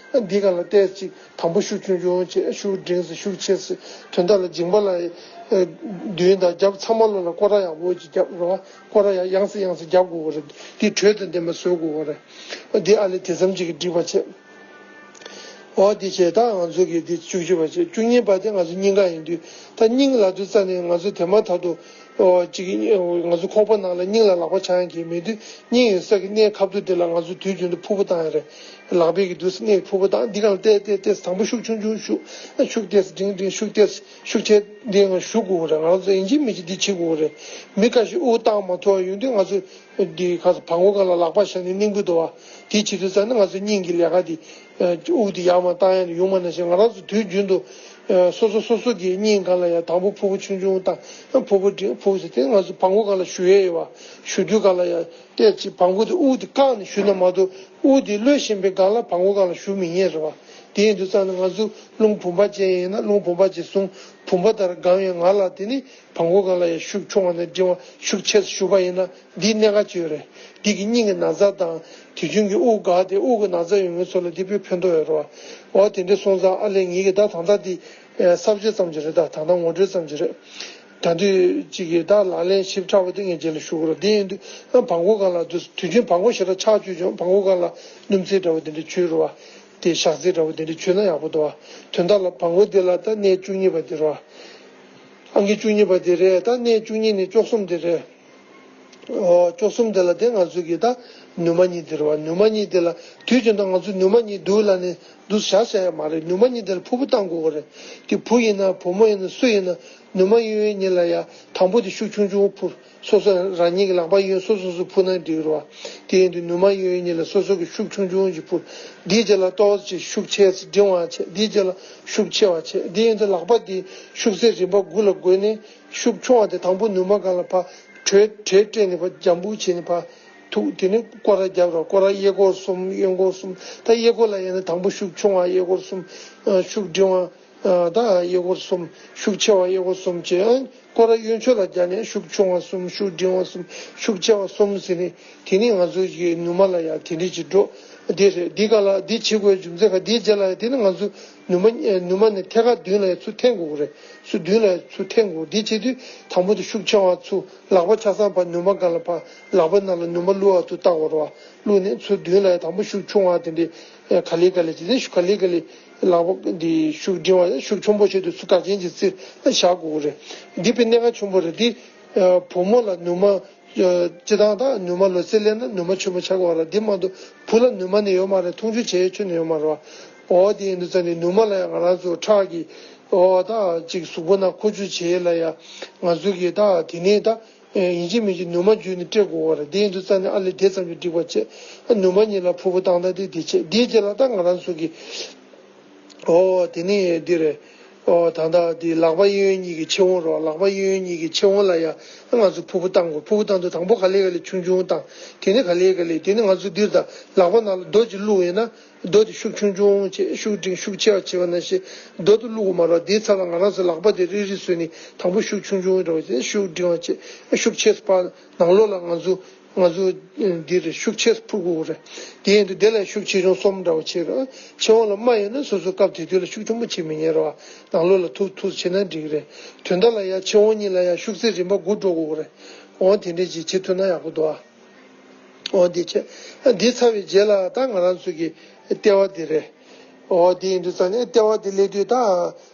འདི་ག་ལ་ཏོག་ཙམ་དང་པོ་ཤུགས་ཆུང་ཆུང་བྱས། ཤུགས་འབྲིང་ཙམ། ཤུགས་ཆེ་ཙམ། དོན་དག་ལ་མཇིང་པ་ལ་མདུན་དང་རྒྱབ་ཚང་མ་ལོག་ལ་སྐོར་ར་ཡག་པོ་ཅིག་རྒྱབ་རོགས། སྐོར་ར་ཡང་ཡང་སེ་ཡང་སེ་རྒྱབ་དགོས་པ་རེད། འདི་དྲོད་དང་ལྡན་པ་བཟོ་དགོས་པ་རེད། འདི་ཨ་ལས་དེ་ཙམ་ཅིག་གིས་འགྲིག་པ་བྱས། འོ་དེ་བྱས། ད་ང་ཚོ་གི་འདི་བཅུ་གཅིག་པ་བྱས། བཅུ་གཉིས་པ་དེ་ང་ཚོ་སྙིང་ག་ཡིན་དུས། ད་སྙིང་ལབ་དུས་ཙ་ནས་ང་ཚོ་དེ་མ་ཐག་ཏུ་ཨོ་གཅིག་ང་ཚོ་ཁོག་པ་ནང་ལ་སྙིང་ལ་ལག་པ་འཆང་ཡ་གི་མེད་དུས། སྙིང་ཡོད་ས་གི་སྣའི་ཁ་ཐུག་དེ་ལ་ང་ཚོ་དུས་རྒྱུན་དུ་ཕུར་བུ་བཏང་ཡ་རེད། ལག་པས་ཀྱི་འདུག་སེ་སྣའི་ཕུར་བུ་བཏང་། འདི་གང་ལ་ཏོག་ཙམ་ཏོག་ཙམ། དང་པོ་ཤུགས་ཆུང་ཆུང་ཞུགས། ཤུགས་ཏོག་ཙམ་འབྲིང་འབྲིང་། ཤུགས་ཏོག་ཙམ། ཤུགས་ཆེ་འདི་ང་ཞུ་དགོས་རེད། ང་ཚོ་ཡིན་གཅིག་མིན་གཅིག་འདི་བྱེད་དགོས་རེད། མི་ཁ་ཤས་དབུགས་བཏང་མ་ཐུབ་པ་ཡོང་དུས་ང་ཚོ་འདི་ཁ་བང་མགོ་སྒང་ལ་ལག་པ་བཞག་ནས་གླེང་གི་འདུག་བ། དེ་བྱེད་དུས་ཙ་ན་ང་ཚོ་སྙིང་གི་ལས་ཀ་འདི་དབུགས་འདི་ཡར་མར་བཏང་ཡ་ནི་ཡོང་མ་ནང་བཞིན། ང་རང་ཚོ་དུས་རྒྱུན་དུ་སོ་སོ་སོ་སོ་གི་སྙིང་སྒང་ལ་ཡ་དང་པོ་ཕུར་བུ་ཆུང་ཆུང་བཏང་། ཕུར་བུ་འབྲིང་། ཕུར་བུ་ཟེར་དེ་ང་ཚོ་བང་མགོ་སྒང་ལ་ཞུ་ཡས་ཡོད་བ། ཞུ་དུས་སྒང་ལ་ཡ་ཏོག་ཙམ་བང་མགོ་དེ་དབུགས་དེ་བཀག་ནས་ཞུ་ན་མ་གཏོགས། དབུགས་དེ་གློད་བཞིན་པའི་སྒང་ལ་བང་མགོ་སྒང་ལ་ཞུ་མི་ཉན་རེད་བ། དེ་ཡིན་དུས་ཙ་ན་ང་ཚོ་རླུང་བུམ་པ་ཅན་ཡིན་ན། རླུང་བུམ་པ་ཅན་ཟུངས་བུམ་པ་ལྟར་གང་ཡོད་ང་ལ་དེ་ནི་བང་མགོ་སྒང་ལ་ཡ་ཤུགས་ཆུང་བ་ནས་འབྲིང་བ། ཤུགས་ཆེ་ཙམ་ཞུགས་པ་ཡིན་ན། འདིའི་གནད་འགག་ཅིག་ཡོད་རེད། འདི་གི་སྙིང་གི་ན་ཚ་དང་། དེ་བྱུང་གི་དབུགས་འགག་སྟེ་དབུགས་ཀྱི་ན་ཚ་ཡོང་མཁན་ཚོ་ལ་འདི་དཔེ་ཕན་ཐོགས་ཡོད་རེད་བ། འོ་དེ་འདྲ་སོང་ཙང་ཨ་ལས་ངེད་ཀྱིས་ད་ད་ལྟ་འདི་ཨེ་གསར་བརྗེ་ཙམ་ཅིག་རེད། ད་ད་ལྟ་ངོ་སྤྲོད་ཙམ་ཅིག་རེད། ད་དུས་གཅིག་གི་ད་ལག་ལེན་ཞིབ་ཕྲ་བ་དེ་ངས་རྗེས་ལ་ཞུ་གི་རེད། དེ་ཡིན་དུས་ཨ་བང་མགོ་སྒང་ལ་དུས་དུས་རྒྱུན་བང་མགོ་ཞེ་དྲག་ཆག་བཅུག་ཀྱང་། བང་མགོ་སྒང་ལ་སྣུམ་རྩི་འདྲ་བོ་དེ་འདྲ་བྱུགས་རོགས་བ། དེ་ཞག་རྩི་འདྲ་བོ་དེ་འདྲ་བྱུགས་ན་ཡག་པོ་འདུག་བ། དོན་དག་ལ་བང་མགོ་འདི་ལ་ད་གནས་བཅུ་གཉིས་པ་འདི་རེད་བ། ཨང་ཀི་བཅུ་གཉིས་པ་འདི་རེད། ད་གནས་བཅུ་གཉིས་ནས་བཅུ་གསུམ་འདི་རེད། ཨོ། བཅུ་གསུམ་དེ་ལ་དེ་ང་ཚོ་གི་ད་ནུ་མ་གཉིས་དེ་རེད་བ། ནུ་མ་གཉིས་དེ་ལ་དུས་རྒྱུན་དུ་ང་ཚོ་ནུ་མ་གཉིས་འདུག་ལབ་ནས་འདུག་བཞག་བཞག་ཡ་མ་རེད། ནུ་མ་གཉིས་དེ་ལ་ཕུར་བུ་བཏང་དགོས་པ་རེད། དེ་བུ་ཡིན་ན་བུ་མོ་ཡིན་ན་སུ་ཡིན་ན་ནུ་མ་གཡས་གཡོན་གཉིས་ལ་ཡ་དང་པོ་དེ་ཤུགས་ཆུང་ཆུང་ཕུར། སོ་སོ་རང་ཉིད་ཀྱི་ལག་པ་གཡས་གཡོན་སོ་སོ་སོ་ཕུར་ན་འགྲིག་རེད་བ། དེ་ཡིན་དུས་ནུ་མ་གཡས་གཡོན་གཉིས་ལ་སོ་སོ་གི་ཤུགས་ཆུང་ཆུང་ཅིག་ཕུར། དེའི་རྗེས་ལ་ཏོག་ཙམ་ཤུགས་ཆེ་ཙམ་འབྲིང་བ་བྱེད། དེའི་རྗེས་ལ་ཤུགས་ཆེ་བ་བྱེད། དེ་ཡིན་དུས་ལག་པ་དེ་ཤུགས་ཚད་རིམ་པ་དགུ་ལ་བགོས་ནས། ཤུགས་ཆུང་བ་དེ་དང་པོ་ནུ་མ་སྒང་ལ་ཕར་གྲོད་གྲོད་སྤྲད་ནས་ཕར་འཇམ་པོ་བྱས་ནས་ཕར་ཐུག། དེ་ནས་སྐོར་ར་རྒྱབ་ར། སྐོར་ར་གཡས་སྐོར་གསུམ། གཡོན་སྐོར་གསུམ། ད་གཡས་སྐོར་ལ་ཡིན་ན་དང་པོ་ཤུགས་ཆུང་བ་གཡས་སྐོར་གསུམ། ཨ། ཤུགས་འབྲིང་བ། ཨ། ད་གཡས་སྐོར་གསུམ། ཤུགས་ཆེ་བ་གཡས་སྐོར་གསུམ་བྱས། ཨ། སྐོར་ར་གཡོན་ཕྱོགས་ལ་རྒྱབ་ནས་ཤུགས་ཆུང་བ་གསུམ། ཤུགས་འབྲིང་བ་གསུམ། ཤུགས་ཆེ་བ་གསུམ་ཟེར་ནས། དེ་ནས་ང་ཚོ་གི་ནུ་མ་ལ་ཡང་དེ་འདྲ་ཅིག་འགྲོ། དེ་རེད། འདི་ག་ལ་འདི་བྱེད་དགོས་རྒྱུ་མཚན་ག་འདིའི་རྗེས་ལ་ཡང་དེ་ནི་ང་ཚོ་ནུ་མ་ནུ་མ་ནས་ཐད་ཀར་མདུན་ལ་ཡང་ཚུར་འཐེན་དགོས་རེད། ཚུར་མདུན་ལ་ཡང་ཚུར་འཐེན་དགོས། འདི་བྱེད་དུས་དང་པོ་དེ་ཤུགས་ཆེ་བ་ཚུར་ལག་པ་ཆ་ཚང་ཕར་ནུ་མ་སྒང་ལ་ཕར། ལག་པ་ནང་ལ་ནུ་མ་བླུག་པ་ཚུར་བཏགས་པ་རེད་བ། བླུགས་ནས་ཚུར་མདུན་ལ་ཡང་དང་པོ་ཤུགས་ཆུང་བ་དེ་འདྲས་ག་ལེ་ག་ལེ་བྱས་ཏེ་ཤུགས་ག་ལེ་ག་ལེ་ལག་པ་འདི་ཤུགས་འབྲིང་བ་ཤུགས་ཆེན་པོ་བྱེད་དུས་ཚུར་ག་ཅན་གྱི་རྩེར་བཞག་དགོས་རེད། འདི་དཔེ་གནད་འགག་ཆེན་པོ་རེད། འདི་བུ་མོ་ལ་ནུ་མ། སྤྱིར་བཏང་ད་ནུ་མ་ལོ་ཙཱ་སླེབས་ན་ནུ་མ་ཆེན་པོ་ཆགས་ཀྱི་ཡོད་རེད། འདི་མ་གཏོགས་བུ་ལ་ནུ་མ་ནི་ཡོད་མ་རེད། འཐུང་ཆུ་བྱེད་ཡས་ཁྱོན་ནས་ཡོད་མ་རེད་བ། འོ་དེ་ཡིན་དུས་ཙང་ནས་ནུ་མ་ལ་ཡང་ང་རང་ཚོ་ཁྲག་གི། འོ་ད་ཅིག་གཟུགས་པོ་ནང་འཁོར་སྐྱོད་བྱེད་ཡས་ལ་ཡང་ང་ཚོ་གི་ད་དེ་ནས་ད་ཡིན་གཅིག་མིན་གཅིག་ནུ་མ་བརྒྱུད་ནས་སྤྲད་དགོས་པ་རེད། དེ་ཡིན་དུས་ཙང་ནས་ཨ་ལས་དེ་ཙམ་གྱིས་འགྲིག་པ་བྱེད། ནུ་མ་གཉིས་ལ་ཕུར་བུ་བཏང་ད་དེ་དེ་བྱེད། དེའི་རྗེས་ལ་ད་ང་རང་ཚོ་གི། ཨོ་དེ་ནི་འདི་རེད། ཨོ་ད་ལྟ་འདི་ལག་པ་གཡས་གཡོན་གཉིས་ཀྱི་མཆེ་བོ་རོ། ལག་པ་གཡས་གཡོན་གཉིས་ཀྱི་མཆེ་བོ་ལ་ཡ་ང་ཚོ་ཕུར་བུ་བཏང་དགོས། ཕུར་བུ་བཏང་དུས་དང་པོ་ག་ལེ་ག་ལེ་ཆུང་ཆུང་བཏང་། དེ་ནི་ག་ལེ་ག་ལེ། དེ་ནི་ང་ཚོ་འདིར་ད་ལག་པ་ནང་ལ་རྡོ་ཅིག་བླུགས་ཡོད་ན་རྡོ་དེ་ཤུགས་ཆུང་ཆུང་བྱེད། ཤུགས་འབྲིང་ཤུགས་ཆེ་བ་བྱེད་པ་ནང་བཞིན་རྡོ་དེ་བླུགས་དགོས་མ་རོ། དེའི་ཚབ་ལ་ང་རང་ཚོ་ལག་པ་དེ་རིལ་རིལ་བཟོས་ནས་དང་པོ་ཤུགས་ཆུང་ཆུང་རོ་བྱེད། ཤུགས་འབྲིང་བ་བྱེད། ཤུགས་ཆེ་སུ་ཕར་ནང་ལོགས་ལ་ང་ཚོ། ང་ཚོ་འདི་རེད། ཤུགས་ཆེ་ཕུར་དགོས་རེད། དེ་ཡིན་དུས་དེ་ལ་ཤུགས་ཆེ་ཆུང་གསུམ་འདྲ་བོ་བྱེད་རོགས། མཆེ་བོ་ལ་རྨ་ཡོད་ན་སོ་སོ་སྐབས་དེ་དུས་ལ་ཤུགས་ཆེན་པོ་བྱེད་མི་ཉན་རོགས། ནང་ལོགས་ལ་ཐུག་ཐུག་བྱེད་ན་འགྲིག་གི་རེད། དོན་དག་ལ་ཡ་མཆེ་བོ་གཉིས་ལ་ཡ་ཤུགས་ཚད་རིམ་པ་དགུ་འགྲོ་དགོས་རེད། འོ་དེ་འདྲས་ཅིག་བྱེད་ཐུབ་ན་ཡག་པོ་འདུག་ཨ། འོ་འདི་བྱེད། འདི་ཚར་བའི་རྗེས་ལ་ད་ང་རང་ཚོ་གི་ལྟེ་བ་འདི་རེད། འོ་དེ་ཡིན་དུས་ཙང་ནས་ལྟེ་བ་འདི་སླེབས་དུས་ད།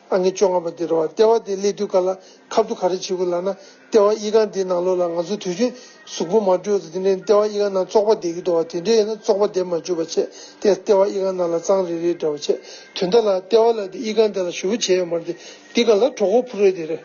ཨ་ངའི་བཅོ་ལྔ་པ་འདི་རེད་བ། ལྟེ་བ་འདི་སླེབས་དུས་ག་ལ་ཁ་བསྡུ་ག་རེ་བྱེད་དགོས་ལབ་ན། ལྟེ་བ་གཡས་ཁང་འདི་ནང་ལོགས་ལ་ང་ཚོ་དུས་རྒྱུན་གཟུགས་པོ་མ་འགྲོས་ཙམ་དེ་འདྲའི་ལྟེ་བ་གཡས་ཁང་ནང་བཙོག་པ་བསྡད་ཀྱི་འདུག་བ། དེ་འདྲ་ཡིན་ན་བཙོག་པ་བསྡད་མ་བཅུག་པ་བྱས་ཏེ་ལྟེ་བ་གཡས་ཁང་ནང་ལ་གཙང་རེ་རེ་འདྲ་བ་བྱས། དོན་དག་ལ་ལྟེ་བ་ལ་འདི་གཡས་ཁང་འདི་ལ་ཞེ་པོ་བྱས་ཡོད་མ་རེད་དེ། འདི་ག་ལ་གྲོད་ཁོག་ཕུར་རེད་དེ་རེད།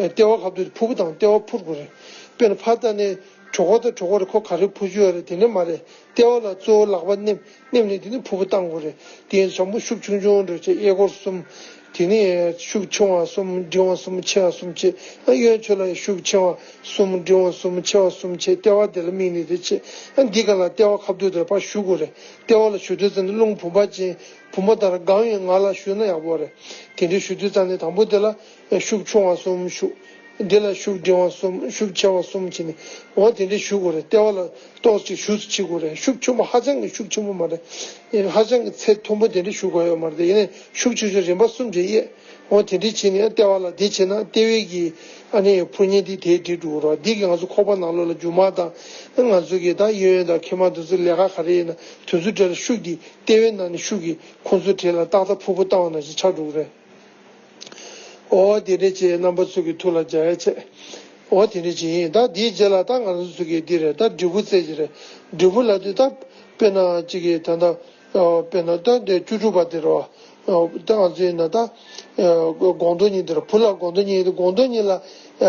ལྟེ་བ་ཁ་བསྡུ་ཕུར་བུ་དང་ལྟེ་བ་ཕུར་དགོས་རེད། དཔེར་ན་ཕར་ལྟ་ནས་གྲོད་ཁོག་དང་གྲོད་ཁོག་རེ་ཁོ་ག་རེ་ཕུར་རྒྱུ་ཡོད་རེད། དེ་འདྲ་མ་རེད། ལྟེ་བ་ལ་གཙོ་བོ་ལག་པ་མནན། མནན་ནས་དེ་ནས་ཕུར་བུ་བཏང་དགོས་རེད། དེ་ཡིན་དུས་ཚང་མ་ཤུགས་ཆུང་ཆུང་འགྲོ་བྱས་གཡས་སྐོར་གསུམ། དེ་ནས་ཤུགས་ཆུང་བ་གསུམ། འབྲིང་བ་གསུམ། ཆེ་བ་གསུམ་བྱས། ཨ་གཡོན་ཕྱོགས་ལ་ཤུགས་ཆེ་བ་གསུམ། འབྲིང་བ་གསུམ། ཆེ་བ་གསུམ་བྱས་ལྟེ་བ་དེ་ལ་དམིགས་ནས་དེ་བྱས། ཨ་འདི་ག་ལ་ལྟེ་བ་ཁ་བསྡུ་དེར་ཕར་གཞུ་དགོས་རེད། ལྟེ་བ་ལ་གཞུ་དུས་ཙམ་ནས་རླུང་བུམ་པ་ཅན་བུམ་པ་ལྟར་གང་ཡོད་ང་ལ་གཞུ་ན་ཡག་པོ་རེད། དེ་འདྲའི་གཞུ་དུས་ཙམ་ནས་དང་པོ་དེ་ལ་ཤུགས་ཆུང་བ་གསུམ་གཞུ། འདི་ལ་ཤུགས་འབྲིང་བ་གསུམ། ཤུགས་ཆེ་བ་གསུམ་བྱས་ནས་འོ་དེ་འདྲའི་གཞུ་དགོས་རེད། ལྟེ་བ་ལ་ཏོག་ཙམ་གཞུ་ཙམ་བྱེད་དགོས་རེད། ཤུགས་ཆེན་པོ་ཧ་ཅང་གི་ཤུགས་ཆེན་པོ་མ་རེད། ཧ་ཅང་གི་ཚད་མཐོན་པོ་དེ་འདྲའི་གཞུ་དགོས་ཡོད་མ་རེད། ཡིན་ནའི་ཤུགས་ཆུང་ཆུང་རིམ་པ་གསུམ་བྱས་གཡས། འོ་དེ་འདྲའི་བྱས་ནས་ལྟེ་བ་ལ་དེ་བྱས་ན་ལྟེ་བའི་གི་ཨ་ནི་ཕུར་མཉེ་འདི་དེ་འགྲིག་འགྲོ་གི་རེད། འདི་གི་ང་ཚོ་ཁོག་པ་ནང་ལོགས་ལ་རྒྱུ་མ་དང་ང་ཚོ་གི་ད་གཡས་གཡོན་དང་མཁལ་མ་དེ་ཚོ་ལས་ཀ་ག་རེ་ཡིན་ན་དེ་ཚོ་གྲས་ལ་ཤུགས་ཀྱིས་ལྟེ་བའི་ནང་ནས་ཤུགས་ཀྱིས་ཁོང་ཚོའི་གྲས་ལ་ཏག་ཏག་ཕུར་བུ་བཏང་བ་ནང་བཞིན་ཆགས་འགྲོ་གི་རེད། འོ་དེ་འདྲས་བྱས་རྣམ་པ་ཚོ་གི་ཐུགས་ལ་འཇགས་ཡ་བྱས། འོ་དེ་འདྲས་བྱས་ཡིན། ད་དེའི་རྗེས་ལ་ད་ང་ཚོ་ཚོ་གི་འདི་རེད། ད་འབྲས་བུ་རྩེ་གཅིག་རེད། འབྲས་བུ་ལབ་དུས་ད་དཔེར་ན་གཅིག་གི་ད་ལྟ་དཔེར་ན་ད་འདི་བཅུ་དྲུག་པ་དེ་རེད་བ། ད་ང་ཚོ་ཡིན་ན་ད་སྒོང་རྡོག་གཉིས་དེ་རེད། བུ་ལ་སྒོང་རྡོག་གཉིས་ཡིན་དུས་སྒོང་རྡོག་གཉིས་ལ་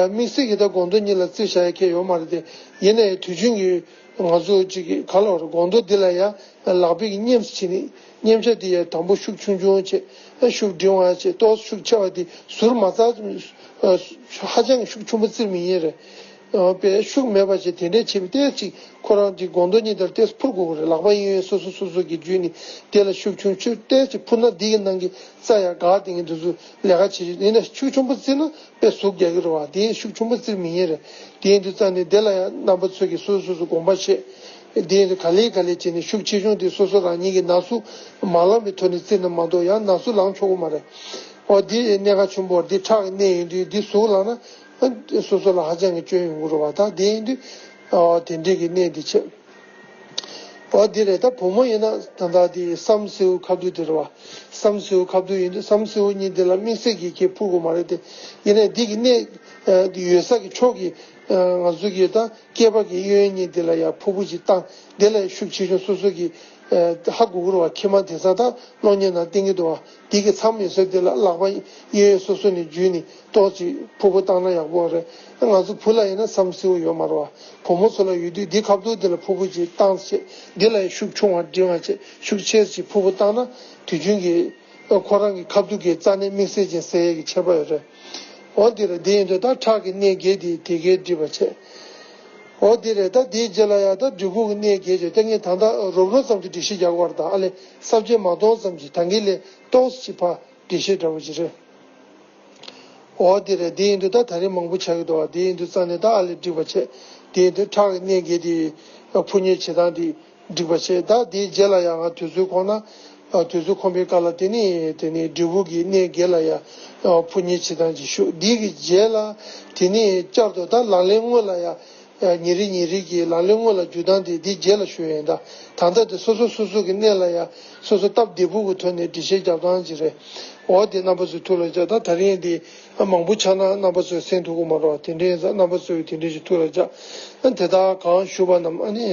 དམིགས་བསལ་གྱི་ད་སྒོང་རྡོག་གཉིས་ལ་རྩི་བཞག་ཡ་ཁྱད་ཡོད་མ་རེད་དེ། ཡིན་ནའི་དུས་རྒྱུན་གྱི་ང་ཚོ་གཅིག་གི་ག་ལ་བར་སྒོང་རྡོག་འདི་ལ་ཡ། ལག་པའི་གི་མཉེན་བྱས་ནས་མཉེན་ཆ་དེ་ཡང་དང་པོ་ཤུགས་ཆུང་ཆུང་བྱས། ཤུགས་འབྲིང་བ་བྱས། ཏོག་ཙམ་ཤུགས་ཆེ་བ་དེ་ཟུར་མ་ཚར་ཙམ། ཧ་ཅང་ཤུགས་ཆེན་པོ་བཙིར་མི་ཉན་རེད། པས་ཤུགས་མེད་པ་བྱས་དེ་འདྲས་བྱས་པའི་ཏོག་ཙམ་ཁོ་རང་གི་སྒོང་རྡོག་གཉིས་དེར་ཏོག་ཙམ་འཕུར་དགོས་རེད། ལག་པ་གཡས་གཡོན་སོ་སོ་སོ་སོ་གི་བརྒྱུད་ནས་དེ་ལ་ཤུགས་ཆུང་ཆུང་ཏོག་ཙམ་འཕུར་ན་འདི་གི་ནང་གི་རྩ་ཡར་འགག་དེ་གི་འདི་ཚོ་ལས་ཀ་བྱེད་ཀྱི་ཡིན་ན་ཤུགས་ཆེན་པོ་བཙིར་ན། དཔེ་ཟུག་རྒྱག་གི་རེད་བ། དེ་ཤུགས་ཆེན་པོ་བཙིར་མི་ཉན་རེད། དེ་ཡིན་དུས་ཙང་ནས་དེ་ལ་ཡང་རྣམ་པ་ཚོས་ཀྱིས་སོ་སོ་སོ་སོ་དགོངས་པ་བཞེས། དེ་ཡིན་དུས་ག་ལེ་ག་ལེ་བྱས་ནས་ཤུགས་ཆེ་ཆུང་དེ་སོ་སོ་རང་ཉིད་ཀྱི་ན་ཟུག་མ་ལངས་པའི་ཐོག་ནས་བཙིར་ན་མ་གཏོགས་ཡང་ན་ཟུག་ལངས་ཆོག་གི་མ་རེད། འོ་དེ་གནད་འགག་ཆེན་པོ་དེ་ཁྲག་གི་གནས་ཡིན་དུས་དེ་ཟུག་ལངས་ན་སོ་སོ་ལ་ཧ་ཅང་གི་སྐྱོན་ཡོང་གི་རེད་བ། ད་དེ་ཡིན་དུས་འོ་དེ་འདྲས་ཀྱི་གནས་དེ་བྱས། ཨོ་དེ་རེད། ད་བུ་མོ་ཡིན་ན་ད་ལྟ་དེ་བསམ་སེའུ་ཁ་བསྡུ་དེ་རེད་བ། བསམ་སེའུ་ཁ་བསྡུ་ཡིན་དུས་བསམ་སེའུ་གཉིས་དེ་ལ་དམིགས་བསལ་གྱི་ཁྱད་ཕུར་དགོས་མ་རེད་དེ། ཡིན་ནའི་འདི་གི་གནས་ཡོད་ས་གི་ཕྱོགས་ཀྱི་ ང་ཚོ་གི་ད་སྐྱེས་པ་གི་གཡས་གཡོན་གཉིས་དེ་ལ་ཡང་ཕུར་བུ་ཅིག་བཏང་། དེ་ལ་ཤུགས་ཆེ་ཆུང་སོ་སོ་གི་ཧ་གོ་གི་རེད་བ། མཁལ་མ་དེང་སང་ད་གློག་བརྙན་ནང་བསྟན་གྱི་འདུག་བ། དེ་གི་མཚམས་ཡོད་ས་དེ་ལ་ལག་པ་གཡས་གཡོན་སོ་སོ་ནས་འཇུས་ནས་ཏོག་ཅིག་ཕུར་བུ་བཏང་ན་ཡག་པོ་རེད། ང་ཚོ་བུ་ལ་ཡིན་ན་མཚམས་སེའུ་ཡོད་མ་རེད་བ། བུ་མོ་ཚོ་ལ་ཡོད་དུས་འདི་ཁ་ཐུག་དེ་ལ་ཕུར་བུ་ཅིག་བཏང་བྱས། འདི་ལ་ཤུགས་ཆུང་བ་འབྲིང་བ་བྱས། ཤུགས་ཆེ་ཅིག་ཕུར་བུ་བཏང་ན་དུས་རྒྱུན་གྱི་ཁོ་རང་གི་ཁ་ཐུག་གི་རྩ་ནས་དམིགས་བསལ་ཅན་ཟེར་ཡས་ཀྱི་ཁྱད་པར་ཡོད་རེད། འོ་འདི་རེད། འདི་ཡིན་དུས་ད་ཁྲག་གི་གནས་བརྒྱད་དེ་དེ་གས་བསྒྲིགས་པ་བྱས། འོ་འདི་རེད། ད་དེའི་རྗེས་ལ་ཡང་ད་འབྲས་བུ་གི་གནས་བརྒྱད་བྱས། ད་ངས་ད་ལྟ་རོབ་རོབ་ཙམ་གྱི་འགྲེལ་བཤད་རྒྱག་དགོས་རེད། ད་ཨ་ལས་ས་བཅད་མ་སྟོང་ཙམ་གྱིས་ད་གིན་ལས་ཏོག་ཙམ་ཕར་འགྲེལ་བཤད་འདྲ་བོ་ཅིག་རེད། འོ་དེ་རེད། དེ་ཡིན་དུས་ད་ད་རེས་མང་པོ་ཆགས་ཀྱི་འདུག་བ། དེ་ཡིན་དུས་རྩ་ནས་ད་ཨ་ལས་བསྒྲིགས་པ་བྱས། དེ་ཡིན་དུས་ཁྲག་གི་གནས་བརྒྱད་དེ་ཕོ་ཉའི་བྱེད་སྟངས་དེ་བསྒྲིགས་པ་བྱས། ད་དེའི་རྗེས་ལ་ཡང་ང་དུས་ཚོད་ཁོམ་ན། དུས་ཚོད་ཁོམ་པའི་སྐབས་ལ་དེ་ནས་དེ་ནས་འབྲས་བུ་གི་གནས་བརྒྱད་ལ་ཡང་ཕོ་ཉའི་བྱེད་སྟངས་ཅིག་ཞུ། དེ་གི་རྗེས་ལ་དེ་ནས་བསྐྱར་དུ་ད་ལག་ལེན་དངོས་ལ་ཡང་། ཉིན་རེ་ཉིན་རེ་གི་ལག་ལེན་དངོས་ལ་འཇུག་སྟངས་དེ་འདི་རྗེས་ལ་ཞུ་ཡ་ཡིན། ད་ད་ལྟ་དེ་སོ་སོ་སོ་སོ་གི་གནས་ལ་ཡ་སོ་སོ་སྟབས་བདེ་པོ་གི་ཐོག་ནས་འགྲེལ་བཤད་རྒྱབ་སྟངས་ཅིག་རེད། འོ་དེ་རྣམ་པ་ཚོའི་ཐུགས་ལ་འཇགས། ད་ད་རིང་འདི་མང་པོ་ཆགས་ན་རྣམ་པ་ཚོས་གསན་ཐུབ་ཀྱི་མ་རེད། དེ་འདྲ་ཡིན་ཙང་རྣམ་པ་ཚོས་དེ་འདྲ་ཞིག་ཐུགས་ལ་འཇགས། དེ་དག་གང་ཞུ་བ་རྣམས་ཨ་ནི་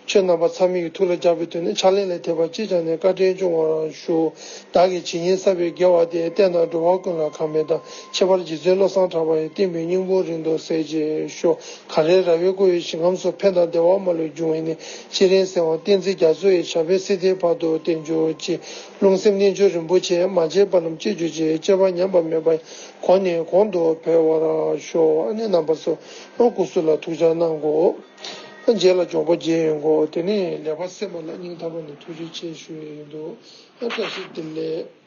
ཁྱེད་རྣམ་པ་ཚང་མའི་ཐུགས་ལ་འཇགས་པའི་དོན་ནི་ཕྱག་ལེན་ལ་འཐད་པ་ཅི་བྱ་ནས་བཀའ་དྲིན་སྐྱོང་བར་ཞུ། བདག་གིས་ཇི་སྙེད་བསགས་པའི་དགེ་བ་དེས། བསྟན་དང་འགྲོ་བ་ཀུན་ལ་གང་ཕན་དང་། ཁྱད་པར་རྗེ་བཙུན་བློ་བཟང་གྲགས་པ་ཡི། བསྟན་པའི་སྙིང་པོ་རིང་དུ་གསལ་བྱེད་ཤོག། གངས་རིའི་ར་བས་བསྐོར་བའི་ཞིང་ཁམས་སུ། ཕན་དང་བདེ་བ་མ་ལུས་འབྱུང་བའི་གནས། སྤྱན་རས་གཟིགས་དབང་བསྟན་འཛིན་རྒྱ་མཚོ་ཡི། ཞབས་པད་སྲིད་མཐའི་བར་དུ་བརྟན་གྱུར་ཅིག། རླུང་སེམས་རྣལ་འབྱོར་རིན་པོ་ཆེ། མ་མཇལ་བར་རྣམས་སྤྱད་གྱུར་ཅིག། སྤྱད་པ་ཉམས་པ་མེད་པ་ཡིས། གོང་ནས་གོང་དུ་འཕེལ་བར་ཤོག། ཨ་ནི་རྣམ་པ་ཚོ་སྐུ་གཟུགས་ལ་ཐུགས་ཅག་གནང་དགོས། རྗེས་ལ་འབྱོངས་པ་རྗེས་ཡོང་དགོས། དེ་ནས་ལེགས་པར་སེམས་པ་ལ་སྙིང་ཐག་པ་ནས་ཐུགས་རྗེ་ཆེ་ཞུ་ཡི་འདུག། བཀྲ་ཤིས་བདེ་ལེགས།